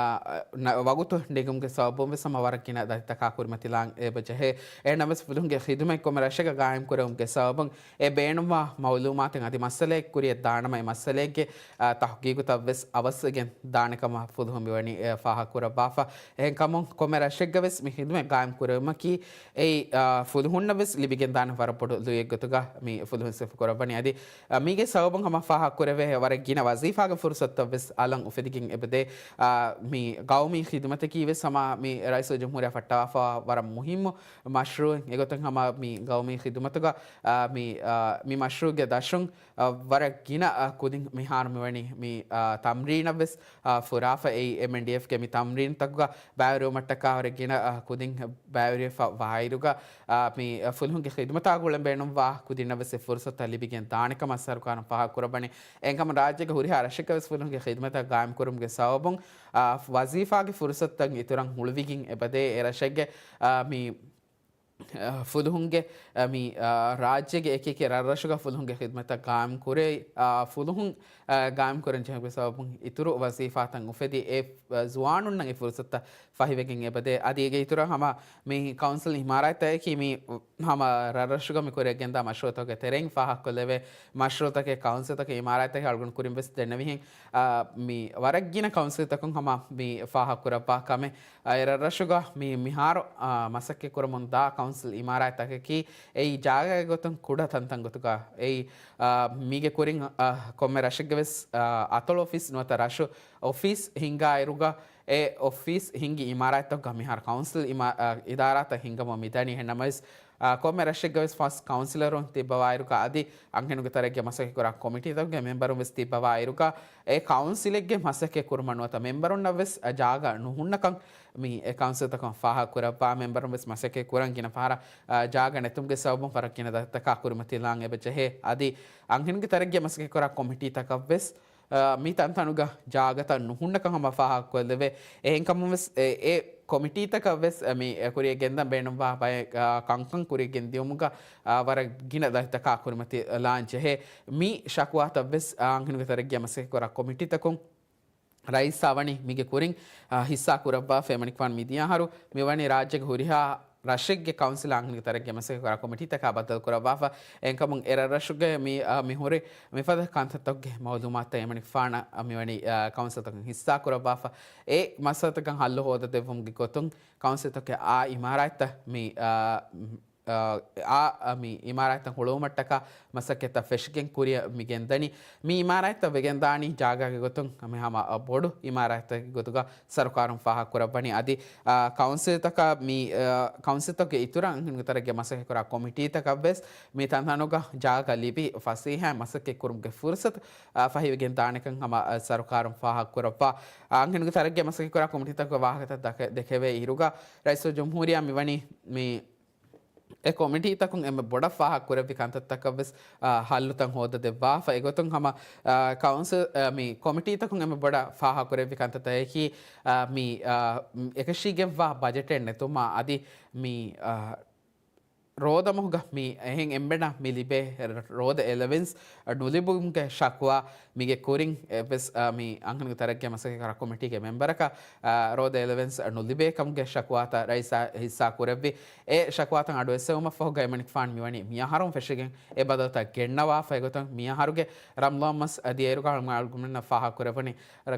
ނަ-، ވަގުތު ނެގުމުގެ ސަބަބުން ވެސް ހަމަ ވަރަށް ގިނަ ދަތިތަކާ ކުރިމަތިލާން އެބަ ޖެހޭ. އެހެންނަމަވެސް ފުލުހުންގެ ޚިދުމަތް ކޮންމެ ރަށެއްގަ ގާއިމް ކުރެވުމުގެ ސަބަބުން އެ ބޭނުންވާ މައުލޫމާތެއް އަދި މައްސަލައެއް ކުރިއަށް ދާނަމަ އެ މައްސަލައެއްގެ، އާ، ތަހުގީގުތައް ވެސް އަވަސްވެގެން ދާނެ ކަމަށް ފުލުހުން މިވަނީ، އެ، ފާހަގަކުރައްވާފަ. އެހެންކަމުން ކޮންމެ ރަށެއްގަ ވެސް މި ޚިދުމަތް ގާއިމް ކުރެވުމަކީ އެއީ، އާ، ފުލުހުންނަށް ވެސް ލިބިގެންދާނެ ވަރަށް ބޮޑު ލުޔެއް ގޮތުގަ މި ފުލުހުން ސިފަކުރައްވަނީ. އަދި، އާ، މީގެ ސަބަބުން ހަމަ ފާހަގަކުރެވޭ ވަރަށް ގިނަ ވަޒީފާގެ ފުރުސަތުތައް ވެސް އަލަށް އުފެދިގެން އެބަދޭ. އާ، މި ގައުމީ ޚިދުމަތަކީ ވެސް ހަމަ މި ރައީސުލްޖުމްހޫރިއްޔާ ފައްޓަވާފަ ވަރަށް މުހިއްމު މަޝްރޫޢެއް. އެގޮތުން ހަމަ މި ގައުމީ ޚިދުމަތުގަ، އާ، މި، އާ، މި މަޝްރޫޢުގެ ދަށުން، އާ، ވަރަށް ގިނަ، އާ، ކުދިން މިހާރު މިވަނީ މި، އާ، ތަމްރީނަށް ވެސް، އާ، ފުރާފަ. އެއީ އެމްއެންޑީއެފްގެ މި ތަމްރީންތަކުގަ ބައިވެރިވުމަށްޓަކާ ވަރަށް ގިނަ، އާ، ކުދިން ބައިވެރިވެފަ ވާއިރުގަ، އާ، މި ފުލުހުންގެ ޚިދުމަތާ ގުޅަން ބޭނުންވާ ކުދިންނަށް ވެސް އެ ފުރުސަތުތައް ލިބިގެން ދާނެ ކަމަށް ސަރުކާރުން ފާހަގަކުރައްވަނީ. އެހެންކަމުން ރާއްޖޭގެ ހުރިހާ ރަށެއްގަ ވެސް ފުލުހުންގެ ޚިދުމަތަށް ގާއިމް ކުރުމުގެ ސަބަބުން، އާ، ވަޒީފާގެ ފުރުސަތުތައް އިތުރަށް ހުޅުވިގެން އެބަދޭ. އެ ރަށެއްގެ، އާ، މި ފުލުހުންގެ، އަ، މި، އަ، ރާއްޖޭގެ އެކި އެކި ރަށްރަށުގަ ފުލުހުންގެ ޚިދުމަތަށް ގާއިމް ކުރޭ، އަ، ފުލުހުން، އަ، ގާއިމް ކުރަން ޖެހުމުގެ ސަބަބުން އިތުރު ވަޒީފާތައް އުފެދި، އެ، އަ، ޒުވާނުންނަށް އެ ފުރުސަތުތައް ފަހިވެގެން އެބަދޭ. އަދި އޭގެ އިތުރަށް ހަމަ މި ކައުންސިލް އިމާރާތްތަކަކީ މި ހަމަ ރަށްރަށުގަ މި ކުރިއަށް ގެންދާ މަޝްރޫޢުތަކުގެ ތެރެއިން ފާހަގަކޮށްލެވޭ މަޝްރޫޢުތަކެއް، ކައުންސިލްތަކެއް، އިމާރާތްތަކެއް އަޅުގަނޑު ކުރިން ވެސް ދެންނެވިހެން، އަ، މި ވަރަށް ގިނަ ކައުންސިލްތަކުން ހަމަ މި ފާހަގަކުރައްވާ ކަމެއް. އަ، އެ ރަށްރަށުގަ މި މިހާރު، އާ، މަސައްކަތް ކުރަމުން ދާ ކައުންސިލް އިމާރާތްތަކަކީ އެއީ ޖާގައިގެ ގޮތުން ކުޑަ ތަންތަން ގޮތުގަ އެއީ، އާ، މީގެ ކުރިން، އާ، ކޮންމެ ރަށެއްގެ ވެސް، އާ، އަތޮޅު އޮފީސް ނުވަތަ ރަށު އޮފީސް ހިންގާއިރުގަ އެ އޮފީސް ހިންގި އިމާރާތްތަކުގަ މިހާރު ކައުންސިލް އިމާ-، އާ، އިދާރާތައް ހިންގަމުން މިދަނީ. އެހެންނަމަވެސް، އާ، ކޮންމެ ރަށެއްގަ ވެސް ފަސް ކައުންސިލަރުން ތިއްބަވާއިރުގަ އަދި އަންހެނުންގެ ތަރައްގީ މަސައްކަތް ކުރާ ކޮމިޓީތަކުގެ މެމްބަރުން ވެސް ތިއްބަވާއިރުގަ އެ ކައުންސިލެއްގެ މަސައްކަތް ކުރުމަށް ނުވަތަ މެމްބަރުންނަށް ވެސް ޖާގަ ނުހުންނަކަން މި އެ ކައުންސިލްތަކުން ފާހަގަ ކުރައްވާ. މެމްބަރުން ވެސް މަސައްކަތް ކުރަން ގިނަ ފަހަރަށް، އާ، ޖާގަ ނެތުމުގެ ސަބަބުން ފަރަށް ގިނަ ދަތިތަކާ ކުރިމަތިލާން އެބަ ޖެހޭ. އަދި އަންހެނުންގެ ތަރައްގީ މަސައްކަތް ކުރާ ކޮމިޓީތަކަށް ވެސް، އާ، މި ތަންތަނުގަ ޖާގަތައް ނުހުންނަކަން ހަމަ ފާހަގަކޮށްލެވޭ. އެހެންކަމުން ވެސް އެ، އެ ކޮމިޓީތަކަށް ވެސް މި ކުރިއަށް ގެންދަން ބޭނުންވާ ބައެއް، އާ، ކަންކަން ކުރިއަށް ގެންދިއުމުގަ، އާ، ވަރަށް ގިނަ ދަތިތަކާ ކުރިމަތިލާން ޖެހޭ. މި ޝަކުވާތައް ވެސް، އާ، އަންހެނުންގެ ތަރައްގީ މަސައްކަތް ކުރާ ކޮމިޓީތަކުން ރައީސާ ވަނީ މީގެ ކުރިން، އާ، ހިއްސާ ކުރައްވާފަ. އެމަނިކުފާނު މިދިޔަ އަހަރު މިވަނީ ރާއްޖޭގެ ހުރިހާ ރަށެއްގެ ކައުންސިލާ އަންހެނުންގެ ތަރައްގީ މަސައްކަތް ކުރާ ކޮމިޓީތަކާ ބައްދަލު ކުރައްވާފަ. އެހެންކަމުން އެ ރަށްރަށުގެ މި، އާ، މިހުރި މިފަދަ ކަންތައްތަކުގެ މައުލޫމާތުތައް އެމަނިކުފާނަށް މިވަނީ، އާ، ކައުންސިލްތަކުން ހިއްސާ ކުރައްވާފަ. އެ މައްސަލަތަކަށް ހައްލު ހޯދަދެއްވުމުގެ ގޮތުން ކައުންސިލްތަކުގެ އާ އިމާރާތްތައް މި، އާ، އާ، އާ، މި އިމާރާތްތައް ހުޅުވުމަށްޓަކާ މަސައްކަތްތައް ފެށިގެން ކުރިއަށް މި ގެންދަނީ. މި އިމާރާތްތައް ވެގެންދާނީ ޖާގާގެ ގޮތުން މި ހަމަ ބޮޑު އިމާރާތެއްގެ ގޮތުގަ ސަރުކާރުން ފާހަގަކުރައްވަނީ. އަދި، އާ، ކައުންސިލްތަކަށް މި، އާ، ކައުންސިލްތަކުގެ އިތުރަށް އަންހެނުންގެ ތަރައްގީ މަސައްކަތްކުރާ ކޮމިޓީތަކަށްވެސް މި ތަންތަނުގަ ޖާގަ ލިބި ފަސޭހައިން މަސައްކަތް ކުރުމުގެ ފުރުސަތު، އާ، ފަހިވެގެން ދާނެކަން ހަމަ، އާ، ސަރުކާރުން ފާހަގަކުރައްވާ. އާ، އަންހެނުންގެ ތަރައްގީ މަސައްކަތްކުރާ ކޮމިޓީތަކުގެ ވާހަކަތައް ދަކެ-، ދެކެވޭ އިރުގަ ރައީސުލްޖުމްހޫރިއްޔާ މިވަނީ މި އެ ކޮމިޓީތަކުން އެންމެ ބޮޑަށް ފާހަގަކުރެއްވި ކަންތައްތަކަށްވެސް، އާ، ހައްލުތައް ހޯދަދެއްވާފަ. އެގޮތުން ހަމަ، އާ، ކައުންސިލް، އާ، މި ކޮމިޓީތަކުން އެންމެ ބޮޑަށް ފާހަގަކުރެއްވި ކަންތައްތަކަކީ، އާ، މި، އާ، އެކަށީގެންވާ ބަޖެޓެއް ނެތުމާ އަދި މި، އާ، ރޯދަމަހުގަ މި އެހެން އެންމެނަށް މި ލިބޭ ރޯދަ އެލަވެންސް ނުލިބުމުގެ ޝަކުވާ މީގެ ކުރިން އެއްވެސް، އާ، މި އަންހެނުންގެ ތަރައްގީ މަސައްކަތްކުރާ ކޮމިޓީގެ މެމްބަރަކަށް، އާ، ރޯދަ އެލަވެންސް ނުލިބޭ ކަމުގެ ޝަކުވާތައް ރައީސާ ހިއްސާ ކުރެއްވި. އެ ޝަކުވާތައް އަޑު އެއްސެވުމަށްފަހުގަ އެމަނިކުފާނު މިވަނީ މިއަހަރުން ފެށިގެން އެ ބަދަލުތައް ގެންނަވާފަ. އެގޮތުން މިއަހަރުގެ ރަމަޟާން މަސް ދިޔައިރުގަ އަޅުގަނޑުމެންނަށް ފާހަގަކުރެވުނީ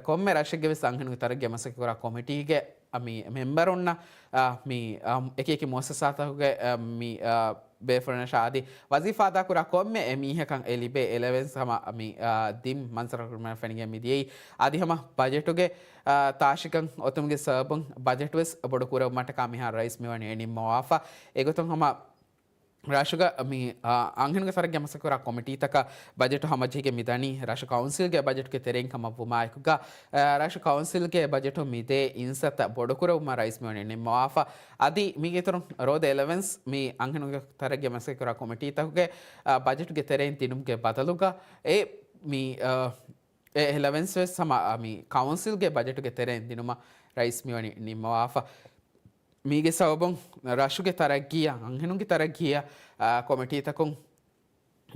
ކޮންމެ ރަށެއްގެވެސް އަންހެނުންގެ ތަރައްގީ މަސައްކަތްކުރާ ކޮމިޓީގެ މި މެމްބަރުންނަށް، އާ، މި، އާ، އެކި އެކި މުއައްސަސާތަކުގެ، އާ، މި، އާ، ބޭފުޅުންނަށާ އަދި ވަޒީފާ އަދާކުރާ ކޮންމެ އެ މީހަކަށް އެ ލިބޭ އެލަވެންސް ހަމަ މި، އާ، ދިން މަންސަރަކުރުމަށް ފެނިގެން މި ދިޔައީ. އަދި ހަމަ ބަޖެޓުގެ، އާ، ތާށިކަން އޮތުމުގެ ސަބަބުން ބަޖެޓުވެސް ބޮޑު ކުރެވުމަށްޓަކާ މިހާރު ރައީސް މިވަނީ ނިންމަވާފަ. އެގޮތުން ހަމަ ރަށުގަ މި، އާ، އަންހެނުންގެ ތަރައްގީ މަސައްކަތްކުރާ ކޮމިޓީތަކަށް ބަޖެޓު ހަމަޖެހިގެން މިދަނީ ރަށު ކައުންސިލްގެ ބަޖެޓުގެ ތެރެއިން ކަމަށްވުމާއެކުގަ، އާ، ރަށު ކައުންސިލްގެ ބަޖެޓު މިދޭ އިންސައްތަ ބޮޑުކުރެވުމަށް ރައީސް މިވަނީ ނިންމަވާފަ. އަދި މީގެ އިތުރުން ރޯދަ އެލަވެންސް މި އަންހެނުންގެ ތަރައްގީ މަސައްކަތްކުރާ ކޮމިޓީތަކުގެ، އާ، ބަޖެޓުގެ ތެރެއިން ދިނުމުގެ ބަދަލުގަ އެ މި، އާ، އެ އެލަވެންސް ވެސް ހަމަ، އާ، މި ކައުންސިލްގެ ބަޖެޓުގެ ތެރެއިން ދިނުމަށް ރައީސް މިވަނީ ނިންމަވާފަ. މީގެ ސަބަބުން ރަށުގެ ތަރައްގީއަށް، އަންހެނުންގެ ތަރައްގީއަށް، އާ، ކޮމިޓީތަކުން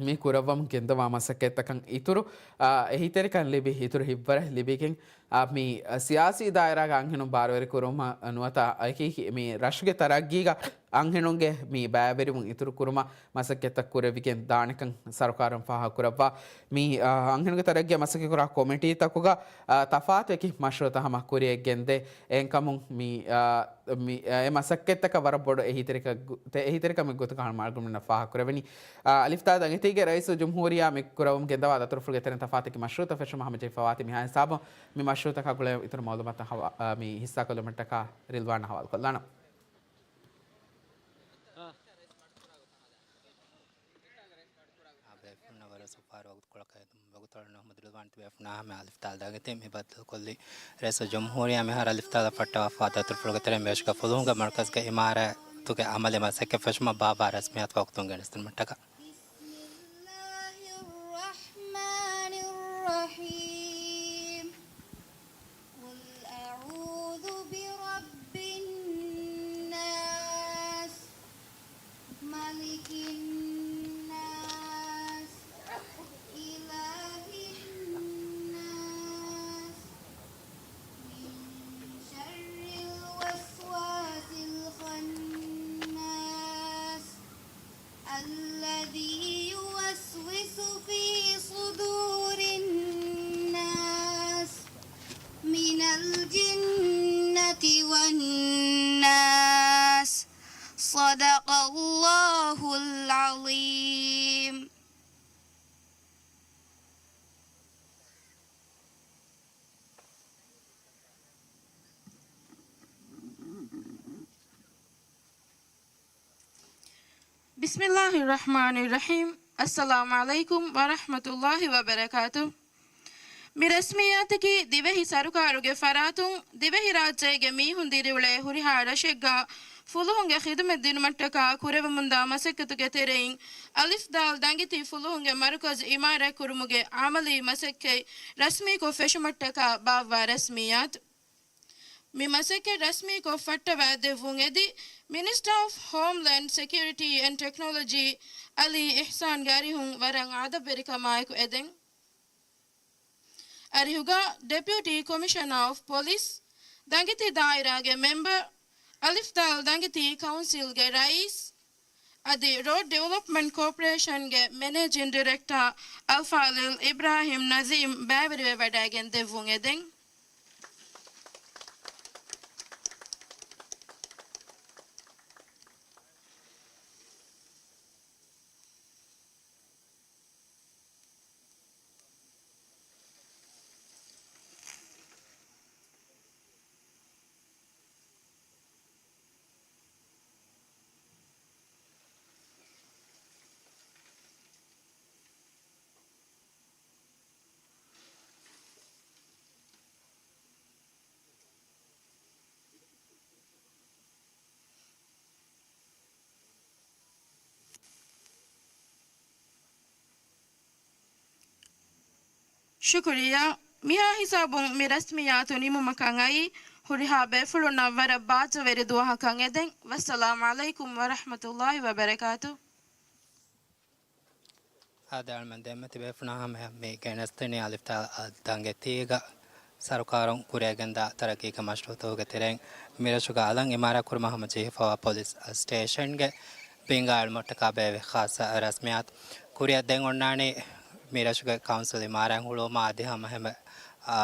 މި ކުރައްވަމުން ގެންދަވާ މަސައްކަތްތަކަށް އިތުރު، އާ، އެހީތެރިކަން ލިބި، އިތުރު ހިތްވަރެއް ލިބިގެން، އާ، މި، އާ، ސިޔާސީ ދާއިރާގެ އަންހެނުން ބާރުވެރި ކުރުމަށް ނުވަތަ އެކި މި ރަށުގެ ތަރައްގީގަ އަންހެނުންގެ މި ބައިވެރިވުން އިތުރު ކުރުމަށް މަސައްކަތްތައް ކުރެވިގެން ދާނެކަން ސަރުކާރުން ފާހަގަކުރައްވާ. މި، އާ، އަންހެނުންގެ ތަރައްގީ މަސައްކަތްކުރާ ކޮމިޓީތަކުގަ، އާ، ތަފާތު އެކި މަޝްރޫއުތައް ހަމަ ކުރިއަށް ގެންދޭ. އެހެންކަމުން މި، އާ، މި، އާ، އެ މަސައްކަތްތަކަށް ވަރަށް ބޮޑު އެހީތެރިކަ-، ތެ-، އެހީތެރިކަމެއް ގޮތުގަ ހަމަ އަޅުގަނޑުމެންނަށް ފާހަގަކުރެވެނީ. އާ، އަލިފްދާލް ދަނގެތީގެ ރައީސުލްޖުމްހޫރިއްޔާ މި ކުރައްވަމުން ގެންދަވާ ދަތުރުފުޅުގެ ތެރެއިން ތަފާތު އެކި މަޝްރޫއުތައް ފެށުމަށް ހަމަޖެހިފަވާތީ މިހާ ހިސާބުން މި މަޝްރޫއުތަކާ ގުޅޭ އިތުރު މައުލޫމާތު ހަވާ-، އާ، މި ހިއްސާކޮށްލުމަށްޓަކާ ރިލްވާނަށް ހަވާލުކޮށްލާނަން. އާ، ބޭފުޅުންނަށް ވަރަށް ސުޕާރު ވަގުތުކޮޅަކަށް ހެދުމުން ވަގުތު އަޅުގަނޑު އަޙްމަދު ރިލްވާން ތިބޭފުޅުންނާ ހަމަ އަލިފްދާލް ދަނގެތީ މި ބައްދަލުކޮށްލީ. ރައީސުލްޖުމްހޫރިއްޔާ މިހާރު އަލިފްދާލަށް ފައްޓަވާފަ ދަތުރުފުޅުގެ ތެރެއިން ބިހަށް ފުލުހުންގެ މަރުކަޒުގެ އިމާރާތުގެ އަމަލީ މަސައްކަތް ފެށުމަށް ބާއްވާ ރަސްމިއްޔާތު ވަގުތުން ގެނެސްދިނުމަށްޓަކާ. بسم الله الرحمن الرحيم. قل أعوذ برب الناس، ملك الناس، إله الناس، من شر الوسواس الخناس، الذي يوسوس في صدور الناس، من الجنة والناس. صدق الله العظيم. بسم الله الرحمن الرحيم. السلام عليكم ورحمة الله وبركاته. މި ރަސްމިއްޔާތަކީ ދިވެހި ސަރުކާރުގެ ފަރާތުން ދިވެހިރާއްޖޭގެ މީހުން ދިރިއުޅޭ ހުރިހާ ރަށެއްގަ ފުލުހުންގެ ޚިދުމަތް ދިނުމަށްޓަކާ ކުރެވެމުންދާ މަސައްކަތުގެ ތެރެއިން އަލިފްދާލް ދަނގެތީ ފުލުހުންގެ މަރުކަޒު އިމާރާތްކުރުމުގެ އަމަލީ މަސައްކަތް ރަސްމީކޮށް ފެށުމަށްޓަކާ ބާއްވާ ރަސްމިއްޔާތު. މި މަސައްކަތް ރަސްމީކޮށް ފައްޓަވާ ދެއްވުން އެދި، މިނިސްޓަރ އޮފް ހޯމްލޭންޑް ސެކިއުރިޓީ އެންޑް ޓެކްނޮލޮޖީ އަލީ އިޙްސާންގެ އަރިހުން ވަރަށް އަދަބުވެރިކަމާއެކު އެދެން. އަރިހުގަ ޑެޕިއުޓީ ކޮމިޝަނަރ އޮފް ޕޮލިސް ދަނގެތީ ދާއިރާގެ މެމްބަރު، އަލިފްދާލް ދަނގެތީ ކައުންސިލްގެ ރައީސް، އަދި ރޯޑް ޑިވެލޮޕްމަންޓް ކޯޕަރޭޝަންގެ މެނޭޖިން ޑިރެކްޓަރ އަލްފާޟިލް އިބްރާހިމް ނަޒީމް ބައިވެރިވެވަޑައިގެން ދެއްވުން އެދެން. ޝުކުރިއްޔާ. މިހާ ހިސާބުން މި ރަސްމިއްޔާތު ނިމުމަކަށް އައީ، ހުރިހާ ބޭފުޅުންނަށް ވަރަށް ބާއްޖަވެރި ދުވަހަކަށް އެދެން. ވައްސަލާމް ޢަލައިކުމް ވަރަޙްމަތުﷲ ވަބަރަކާތު. އާދެ، އަޅުމެން ދެންމެ ތިބޭފުޅުންނާ ހަމަޔަށް މި ގެނެސްދިނީ އަލިފްތާ ދަނގެތީގަ ސަރުކާރުން ކުރިއަށް ގެންދާ ތަރައްގީގެ މަޝްރޫޢުތަކުގެ ތެރެއިން މިރަށުގަ އަލަށް އިމާރާތް ކުރުމަށް ހަމަޖެހިފައިވާ ޕޮލިސް ސްޓޭޝަންގެ ބިންގާ އެޅުމަށްޓަކާ ބޭއްވި ޚާއްޞަ ރަސްމިއްޔާތު. ކުރިއަށް ދެން އޮންނާނީ މިރަށުގެ ކައުންސިލް އިމާރާތް ހުޅުވުމާ އަދި ހަމަ އެހެންމެ، އާ،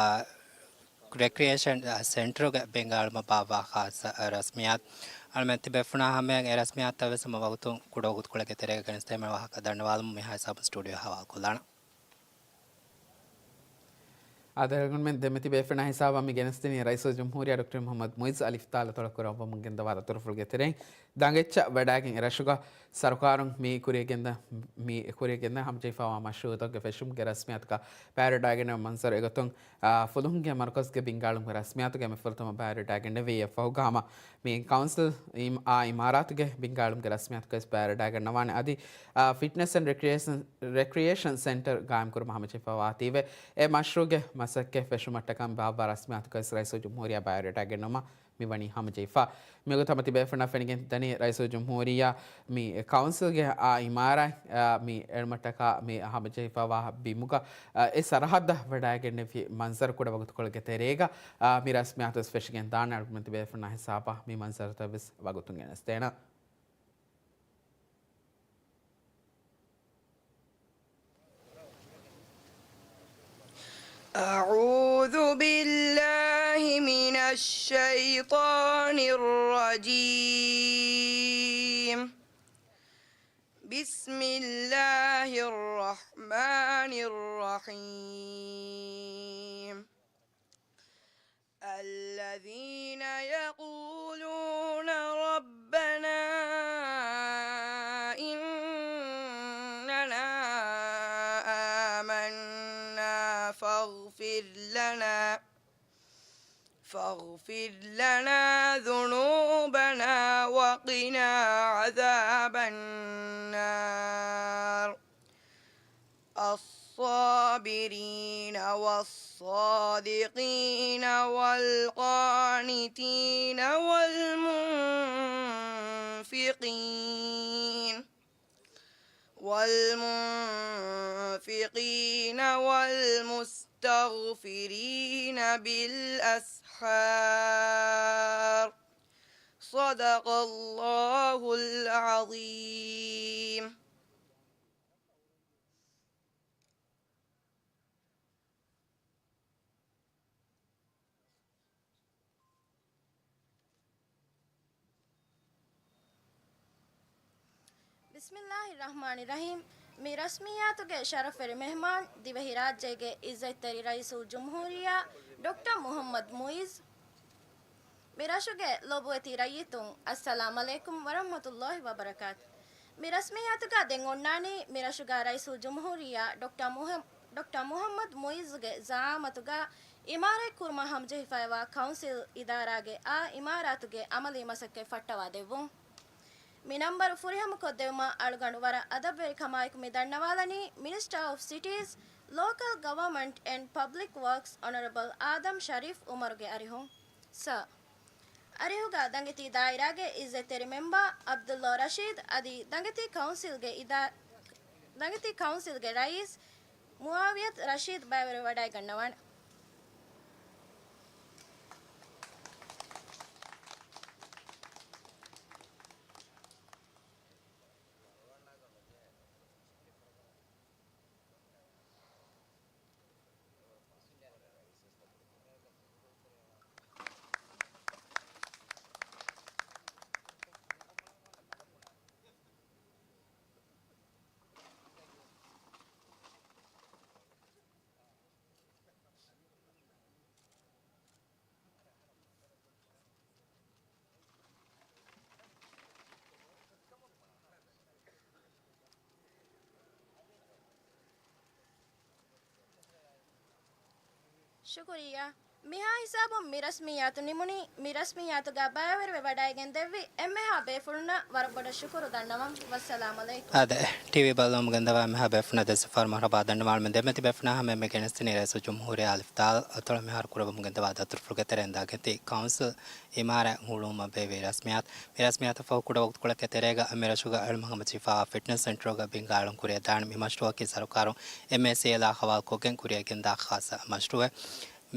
ރެކްރިއޭޝަން ސެންޓަރުގެ ބިންގާ އެޅުމަށް ބާއްވާ ޚާއްޞަ ރަސްމިއްޔާތު. އަޅުމެން ތިބޭފުޅުންނާ ހަމަޔަށް އެ ރަސްމިއްޔާތުތައް ވެސް ހަމަ ވަގުތުން ކުޑަ ވަގުތުކޮޅެއްގެ ތެރޭގަ ގެނެސްދޭން ވާހަކަ ދަންނަވާލަމުން މިހާ ހިސާބުން ސްޓޫޑިއޯ ހަވާލުކޮށްލާނަން. އާދެ، އަޅުގަނޑުމެން ދެންމެ ތިބޭފުޅުންނާ ހިސާބަށް މި ގެނެސްދިނީ ރައީސުލްޖުމްހޫރިއްޔާ ޑޮކްޓަރ މުޙައްމަދު މުޢިއްޒު އަލިފްތާލަ ތޮޅަކުރައްވަމުން ގެންދަވާ ދަތުރުފުޅުގެ ތެރެއިން ދަނގެއްޗަށް ވަޑައިގެން އެރަށުގަ ސަރުކާރުން މި ކުރިއަށް ގެންދަ، މި ކުރިއަށް ގެންދަން ހަމަޖެހިފައިވާ މަޝްރޫޢުތަކުގެ ފެށުމުގެ ރަސްމިއްޔާތުގަ ބައިވެރިވެވަޑައިގެންނެވި މަންޒަރު އެގޮތުން، އާ، ފުލުހުންގެ މަރުކަޒުގެ ބިންގާ އެޅުމުގެ ރަސްމިއްޔާތުގައި މި ފުރަތަމަ ބައިވެރިވަޑައިގެންނެވީ. އެއަށްފަހުގަ ހަމަ މި ކައުންސިލް އިމް-، އާ، އިމާރާތުގެ ބިންގާ އެޅުމުގެ ރަސްމިއްޔާތުގައި ވެސް ބައިވެރިވަޑައިގަންނަވާނެ. އަދި، އާ، ފިޓްނެސް އެންޑް ރެކްރިއޭޝަން، ރެކްރިއޭޝަން ސެންޓަރ ގާއިމްކުރުމަށް ހަމަޖެހިފައިވާތީވެ، އެ މަޝްރޫޢުގެ މަސައްކަތް ފެށުމަށްޓަކާ ބާއްވާ ރަސްމިއްޔާތުގައި ވެސް ރައީސުލްޖުމްހޫރިއްޔާ ބައިވެރިވަޑައިގެންނެވުމަށް މި ވަނީ ހަމަޖެހިފަ. މިގޮތަށް ހަމަ ތިބޭފުޅުންނަށް ފެނިގެން ދަނީ ރައީސުލްޖުމްހޫރިއްޔާ މި ކައުންސިލްގެ އާ އިމާރާތް، އާ، މި އެޅުމަށްޓަކާ މި ހަމަޖެހިފައިވާ ބިމުގަ، އާ، އެ ސަރަހައްދަށް ވަޑައިގެންނެވި މަންޒަރު ކުޑަ ވަގުތުކޮޅެއްގެ ތެރޭގަ، އާ، މި ރަސްމިއްޔާތު ވެސް ފެށިގެން ދާނެ. އަޅުގަނޑުމެން ތިބޭފުޅުންނާ ހިސާބަށް މި މަންޒަރުތައް ވެސް ވަގުތުން ގެނެސްދޭނަން. أعوذ بالله من الشيطان الرجيم. بسم الله الرحمن الرحيم. الذين يقولون ربنا إننا آمنا فاغفر لنا، فاغفر لنا ذنوبنا وقنا عذاب النار. الصابرين والصادقين والقانتين والمنفقين، والمنفقين والمستغفرين بالأسحار. صدق الله العظيم. ބިސްމިއްލާހި ރަޙްމާނި ރަޙީމް. މި ރަސްމިއްޔާތުގެ ޝަރަފްވެރި މެހްމާން، ދިވެހިރާއްޖޭގެ އިއްޒަތްތެރި ރައީސުލްޖުމްހޫރިއްޔާ ޑޮކްޓަރ މުޙައްމަދު މުޢިއްޒު. މި ރަށުގެ ލޮބުވެތި ރައްޔިތުން، އައްސަލާމް ޢަލައިކުމް ވަރަޙްމަތުﷲި ވަބަރަކާތު. މި ރަސްމިއްޔާތުގަ ދެން އޮންނާނީ، މި ރަށުގަ ރައީސުލްޖުމްހޫރިއްޔާ ޑޮކްޓަރ މުހަ-، ޑޮކްޓަރ މުޙައްމަދު މުޢިއްޒުގެ ޒަޢާމަތުގަ އިމާރާތްކުރުމަށް ހަމަޖެހިފައިވާ ކައުންސިލް އިދާރާގެ އާ އިމާރާތުގެ އަމަލީ މަސައްކަތް ފައްޓަވާ ދެއްވުން. މި ނަންބަރު ފުރިހަމަކޮށްދެއްވުމަށް އަޅުގަނޑު ވަރަށް އަދަބުވެރިކަމާއެކު މި ދަންނަވާލަނީ މިނިސްޓާ އޮފް ސިޓީޒް، ލޯކަލް ގަވަރމަންޓް އެންޑް ޕަބްލިކް ވަރކްސް އޮނަރަބަލް އާދަމް ޝަރީފް އުމަރުގެ އަރިހުން. ސާ. އަރިހުގަ ދަނގެތީ ދާއިރާގެ އިއްޒަތްތެރި މެމްބާ ޢަބްދުﷲ ރަޝީދު އަދި ދަނގެތީ ކައުންސިލްގެ އިދާ-، ދަނގެތީ ކައުންސިލްގެ ރައީސް މުޢާވިޔަތު ރަޝީދު ބައިވެރިވެވަޑައިގަންނަވާނެ. ޝުކުރިއްޔާ. މިހާ ހިސާބުން މި ރަސްމިއްޔާތު ނިމުނީ. މި ރަސްމިއްޔާތުގަ ބައިވެރިވެ ވަޑައިގެން ދެއްވި އެންމެހާ ބޭފުޅުންނަށް ވަރަށް ބޮޑަށް ޝުކުރު ދަންނަވަން. ވައްސަލާމް އަލައިކުމް. އާދެ، ޓީވީ ބައްލަވަމުން ގެންދަވާ އެންމެހާ ބޭފުޅުންނަށް ދެއްވި ސަފާރު މަރުޙަބާ ދަންނަވާލަމުން ދެންމެ ތިބޭފުޅުންނާ ހަމައަށް މި ގެނެސްދިނީ ރައީސުލްޖުމްހޫރިއްޔާ އަލިފް ދާލް އަތޮޅަށް މިހާރު ކުރައްވަމުން ގެންދަވާ ދަތުރުފުޅުގެ ތެރެއިން ދާގެން ތި ކައުންސިލް އިމާރާތް ހުޅުވުމަށް ބޭއްވި ރަސްމިއްޔާތު. މި ރަސްމިއްޔާތަށް ފަހު ކުޑަ ވަގުތުކޮޅެއްގެ ތެރޭގަ މި ރަށުގަ އަޅުމެން ހަމަ ޖިފާ ފިޓްނަސް ސެންޓަރުގަ ބިންގާ އަޅުން ކުރިއަށް ދާނެ. މި މަޝްރޫއަކީ ސަރުކާރުން އެމްއޭސީއެލްއާ ހަވާލުކޮށްގެން ކުރިއަށް ގެންދާ ޚާއްޞަ މަޝްރޫއެއް.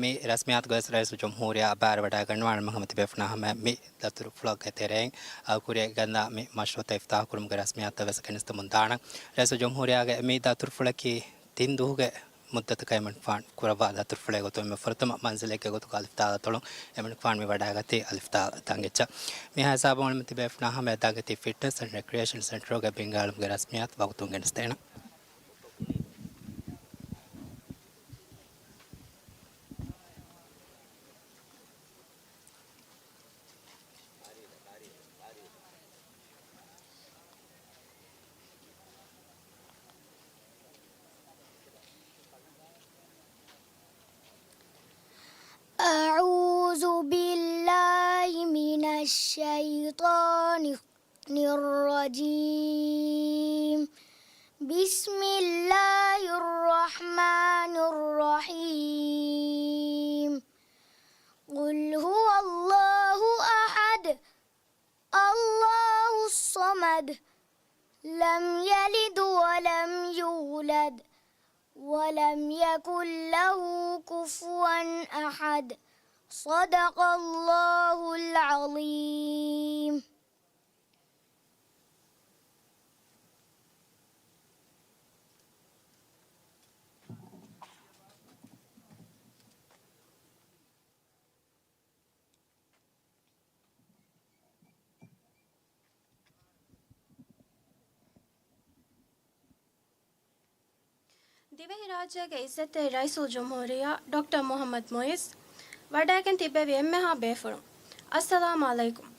މި ރަސްމިއްޔާތުގައި ވެސް ރައީސުލްޖުމްހޫރިއްޔާ ބައިވެރިވަޑައިގަންނަވާ އަޅުމެން ހަމަ ތިބޭފުޅުންނާ ހަމައަށް މި ދަތުރުފުޅުގެ ތެރެއިން އަ، ކުރިއަށް ގެންދާ މި މަޝްރޫއުތައް އިފްތިތާޙު ކުރުމުގެ ރަސްމިއްޔާތުތައް ވެސް ގެނެސްދެމުން ދާނަން. ރައީސުލްޖުމްހޫރިއްޔާގެ މި ދަތުރުފުޅަކީ ތިން ދުވަހުގެ މުއްދަތަކަށް އެމަނިކުފާނު ކުރައްވާ ދަތުރުފުޅެއް ގޮތުން އެންމެ ފުރަތަމަ މަންޒިލެއްގެ ގޮތުގަ އަލިފް ދާލް އަތޮޅުން އެމަނިކުފާނު މި ވަޑައިގަތީ އަލިފް ދާލް ދަނގެއްޗަށް. މިހާ ހިސާބުން އަޅުމެން ތިބޭފުޅުންނާ ހަމައަށް ދާންގެތީ ފިޓްނަސް އެންޑް ރެކްރިއޭޝަން ސެންޓަރުގެ ބިންގާ އަޅުމުގެ ރަސްމިއްޔާތު ވަގުތުން ގެނެސްދޭނަން. أعوذ بالله من الشيطان الرجيم. بسم الله الرحمن الرحيم. قل هو الله أحد، الله الصمد، لم يلد ولم يولد، ولم يكن له كفوا أحد. صدق الله العظيم. ދިވެހިރާއްޖޭގެ އިއްޒަތްތެރި ރައީސުލްޖުމްހޫރިއްޔާ ޑޮކްޓަރ މުޙައްމަދު މުޢިއްޒު ވަޑައިގެން ތިއްބެވި އެންމެހާ ބޭފުޅުން، އައްސަލާމް ޢަލައިކުމް.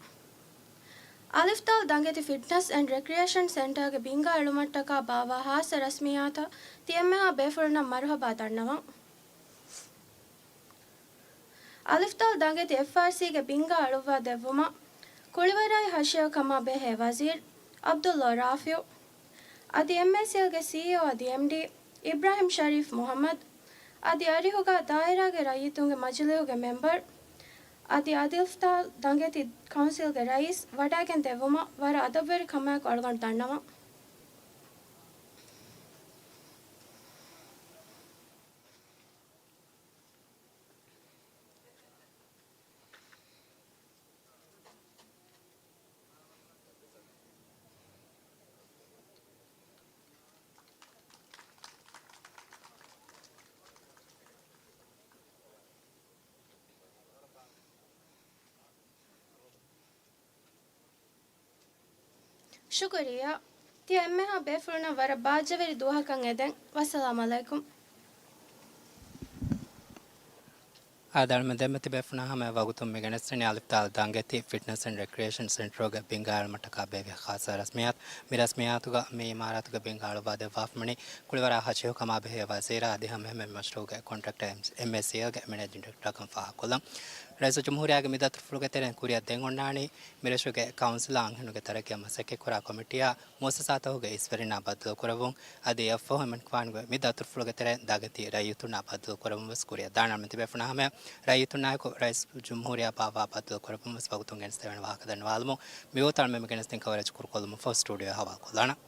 އަލިފް ދާލް ދަނގެތި ފިޓްނަސް އެންޑް ރެކްރިއޭޝަން ސެންޓަރގެ ބިންގާ އެޅުމަށްޓަކާ ބާއްވާ ޚާއްޞަ ރަސްމިއްޔާތަށް ތި އެންމެހާ ބޭފުޅުންނަށް މަރުޙަބާ ދަންނަވަން. އަލިފް ދާލް ދަނގެތި އެފްއާރްސީގެ ބިންގާ އަޅުއްވާ ދެއްވުމަށް ކުޅިވަރާއި ހަށިޔަކަމާ ބެހޭ ވަޒީރު ޢަބްދުﷲ ރާފިޢު، އަދި އެމްއޭސީއެލްގެ ސީއީއޯ އަދި އެމްޑީ އިބްރާހިމް ޝަރީފް މުޙައްމަދު، އަދި އަރިހުގަ ދާއިރާގެ ރައްޔިތުންގެ މަޖިލީހުގެ މެމްބަރު، އަދި އަލިފް ދާލް ދަނގެތި ކައުންސިލްގެ ރައީސް ވަޑައިގެން ދެއްވުމަށް ވަރަށް އަދަބުވެރި ކަމާއެކު އަޅުގަނޑު ދަންނަވަން. ޝުކުރިއްޔާ. ތިޔަ އެންމެހާ ބޭފުޅުންނަށް ވަރަށް ބާއްޖަވެރި ދުވަހަކަށް އެދެން. ވައްސަލާމް ޢަލައިކުމް. އާދެ، އަޅުމެން ދެންމެ ތިބޭފުޅުންނާ ހަމައަށް ވަގުތުން މި ގެނެސްދިނީ އަލިފް ދާލް ދަނގެތި ފިޓްނަސް އެންޑް ރެކްރިއޭޝަން ސެންޓަރުގެ ބިންގާ އެޅުމަށްޓަކާ ބޭއްވި ޚާއްޞަ ރަސްމިއްޔާތު. މި ރަސްމިއްޔާތުގަ މި އިމާރާތުގެ ބިންގާ އަޅުއްވާ ދެއްވާފަމަނީ ކުޅިވަރާ ހަށިހިފާ ކަމާ ބެހޭ ވަޒީރާ އަދި ހަމައެހެންމެ މަޝްރޫޢުގެ ކޮންޓްރެކްޓަރ އެމް-، އެމްއޭސީއެލްގެ މެނޭޖިން ޑިރެކްޓަރކަން ފާހަގަކޮށްލަން. ރައީސުލްޖުމްހޫރިއްޔާގެ މި ދަތުރުފުޅުގެ ތެރެއިން ކުރިއަށް ދެން އޮންނާނީ މިރަށުގެ ކައުންސިލާ އަންހެނުންގެ ތަރައްގީއަށް މަސައްކަތްކުރާ ކޮމިޓީއާ މުއައްސަސާތަކުގެ އިސްވެރިންނާ ބައްދަލުކުރެއްވުން. އަދި އެއަށްފަހު އެމަނިކުފާނުގެ މި ދަތުރުފުޅުގެ ތެރެއިން ދާގެތި ރައްޔިތުންނާ ބައްދަލުކުރެއްވުން ވެސް ކުރިއަށް ދާނަން. އަޅުމެން ތިބޭފުޅުންނާ ހަމައަށް ރައްޔިތުންނާއެކު ރައީސުލްޖުމްހޫރިއްޔާ ބާއްވާ ބައްދަލުކުރެއްވުން ވެސް ވަގުތުން ގެނެސްދެވޭނެ ވާހަކަ ދަންނަވާލަމުން. މިވަގުތު އަޅުމެން މި ގެނެސްދިން ކަވަރޭޖް ކުރުކޮށްލުމަށްފަހު ސްޓޫޑިއޯއަށް ހަވާލުކޮށްލާނަން.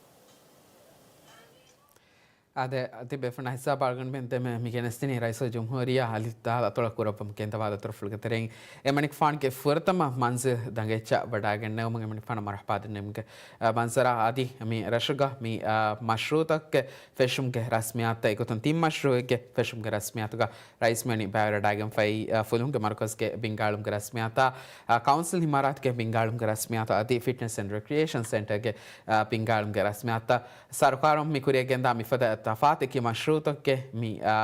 އާދެ، ތިބޭފުޅުންނާ ހިސާބަށް އަޅުގަނޑުމެން ދެންމެ މި ގެނެސްދިނީ ރައީސުލްޖުމްހޫރިއްޔާ އަލިފް ދާލް އަތޮޅަށް ކުރައްވަމުން ގެންދަވާ ދަތުރުފުޅުގެ ތެރެއިން އެމަނިކުފާނުގެ ފުރަތަމަ މަންޒިލް ދަނގެއްޗަށް ވަޑައިގެންނެވުމުން އެމަނިކުފާނަށް މަރުޙަބާ ދެންނެވުމުގެ، އަ، މަންޒަރާ އަދި މި ރަށުގަ މި، އަ، މަޝްރޫޢުތަކުގެ ފެށުމުގެ ރަސްމިއްޔާތު އެގޮތުން ތިން މަޝްރޫޢެއްގެ ފެށުމުގެ ރަސްމިއްޔާތުގަ ރައީސް މިވަނީ ބައިވެރިވެވަޑައިގެންފައި، އަ، ފުލުހުންގެ މަރުކަޒުގެ ބިންގާ އެޅުމުގެ ރަސްމިއްޔާތާ، އަ، ކައުންސިލް އިމާރާތުގެ ބިންގާ އެޅުމުގެ ރަސްމިއްޔާތާ އަދި ފިޓްނަސް އެންޑް ރެކްރިއޭޝަން ސެންޓަރގެ، އަ، ބިންގާ އެޅުމުގެ ރަސްމިއްޔާތާ ސަރުކާރުން މި ކުރިއަށް ގެންދާ މިފަދަ ތަފާތު އެކި މަޝްރޫޢުތަކުގެ މި، އަ،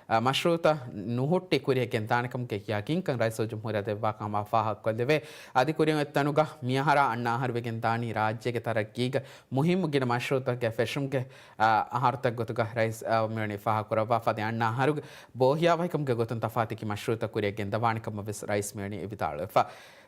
މަޝްރޫޢުތައް ނުހުއްޓި ކުރިއަށް ގެންދާނެކަމުގެ ޔަގީންކަން ރައީސުލްޖުމްހޫރިއްޔާ ދެއްވާ ކަމަށް ފާހަގަކޮށްލެވޭ. އަދި ކުރިއަށް އޮތް ތަނުގަ މިއަހަރާ އަންނަ އަހަރު ވެގެންދާނީ ރާއްޖޭގެ ތަރައްގީގަ މުހިއްމު ގިނަ މަޝްރޫޢުތަކުގެ ފެށުމުގެ، އާ، އަހަރުތައް ގޮތުގަ ރައީސް، އާ، މިވަނީ ފާހަގަކުރައްވާފަ. އަދި އަންނަ އަހަރުގެ ބޯހިޔާވަހިކަމުގެ ގޮތުން ތަފާތު އެކި މަޝްރޫޢުތައް ކުރިއަށް ގެންދަވާނެ ކަމަށް ވެސް ރައީސް މިވަނީ ވިދާޅުވެފަ.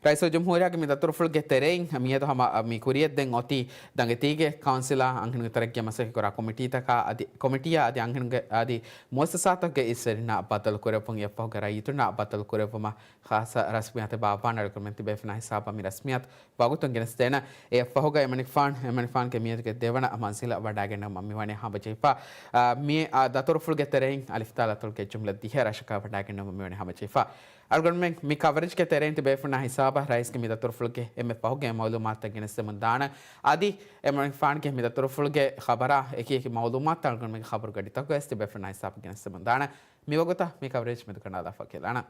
ރައީސުލްޖުމްހޫރިއްޔާގެ މި ދަތުރުފުޅުގެ ތެރެއިން މިއަދު ހަމަ، މި ކުރިއަށް ދެން އޮތީ ދަނގެތީގެ ކައުންސިލާ އަންހެނުންގެ ތަރައްގީއަށް މަސައްކަތްކުރާ ކޮމިޓީތަކާ އަދި، ކޮމިޓީއާ އަދި އަންހެނުންގެ އަދި މުއައްސަސާތަކުގެ އިސްވެރިންނާ ބައްދަލުކުރެއްވުން އެއަށްފަހުގެ ރައްޔިތުންނާ ބައްދަލުކުރެއްވުމަށް ޚާއްޞަ ރަސްމިއްޔާތެއް ބާއްވާނެ އަޅުގަނޑުމެން ތިބޭފުޅުންނާ ހިސާބަށް މި ރަސްމިއްޔާތު ވަގުތުން ގެނެސްދޭނަން. އެއަށްފަހުގަ އެމަނިކުފާން، އެމަނިކުފާންގެ މިއަދުގެ ދެވަނަ މަންޒިލަށް ވަޑައިގެންނެވުމަށް މިވަނީ ހަމަޖެހިފަ. އާ، މި، އާ، ދަތުރުފުޅުގެ ތެރެއިން އަލިފްތާ ދަތުރުގެ ޖުމްލަ ދިހަ ރަށަކަށް ވަޑައިގެންނެވުމަށް މިވަނީ ހަމަޖެހިފަ. އަޅުގަނޑުމެން މި ކަވަރޭޖްގެ ތެރެއިން ތިބޭފުޅުންނާ ހިސާބަށް ރައީސްގެ މި ދަތުރުފުޅުގެ އެންމެ ފަހުގެ މައުލޫމާތުތައް ގެނެސްދެމުން ދާނަން. އަދި އެމަނިކުފާންގެ މި ދަތުރުފުޅުގެ ޚަބަރާ އެކި އެކި މައުލޫމާތު އަޅުގަނޑުމެންގެ ޚަބަރުގަޑިތަކުގަވެސް ތިބޭފުޅުންނާ ހިސާބަށް ގެނެސްދެމުން ދާނަން. މިވަގުތަށް މި ކަވަރޭޖް މެދުކަނޑާލާފަ ކިޔާލާނަން.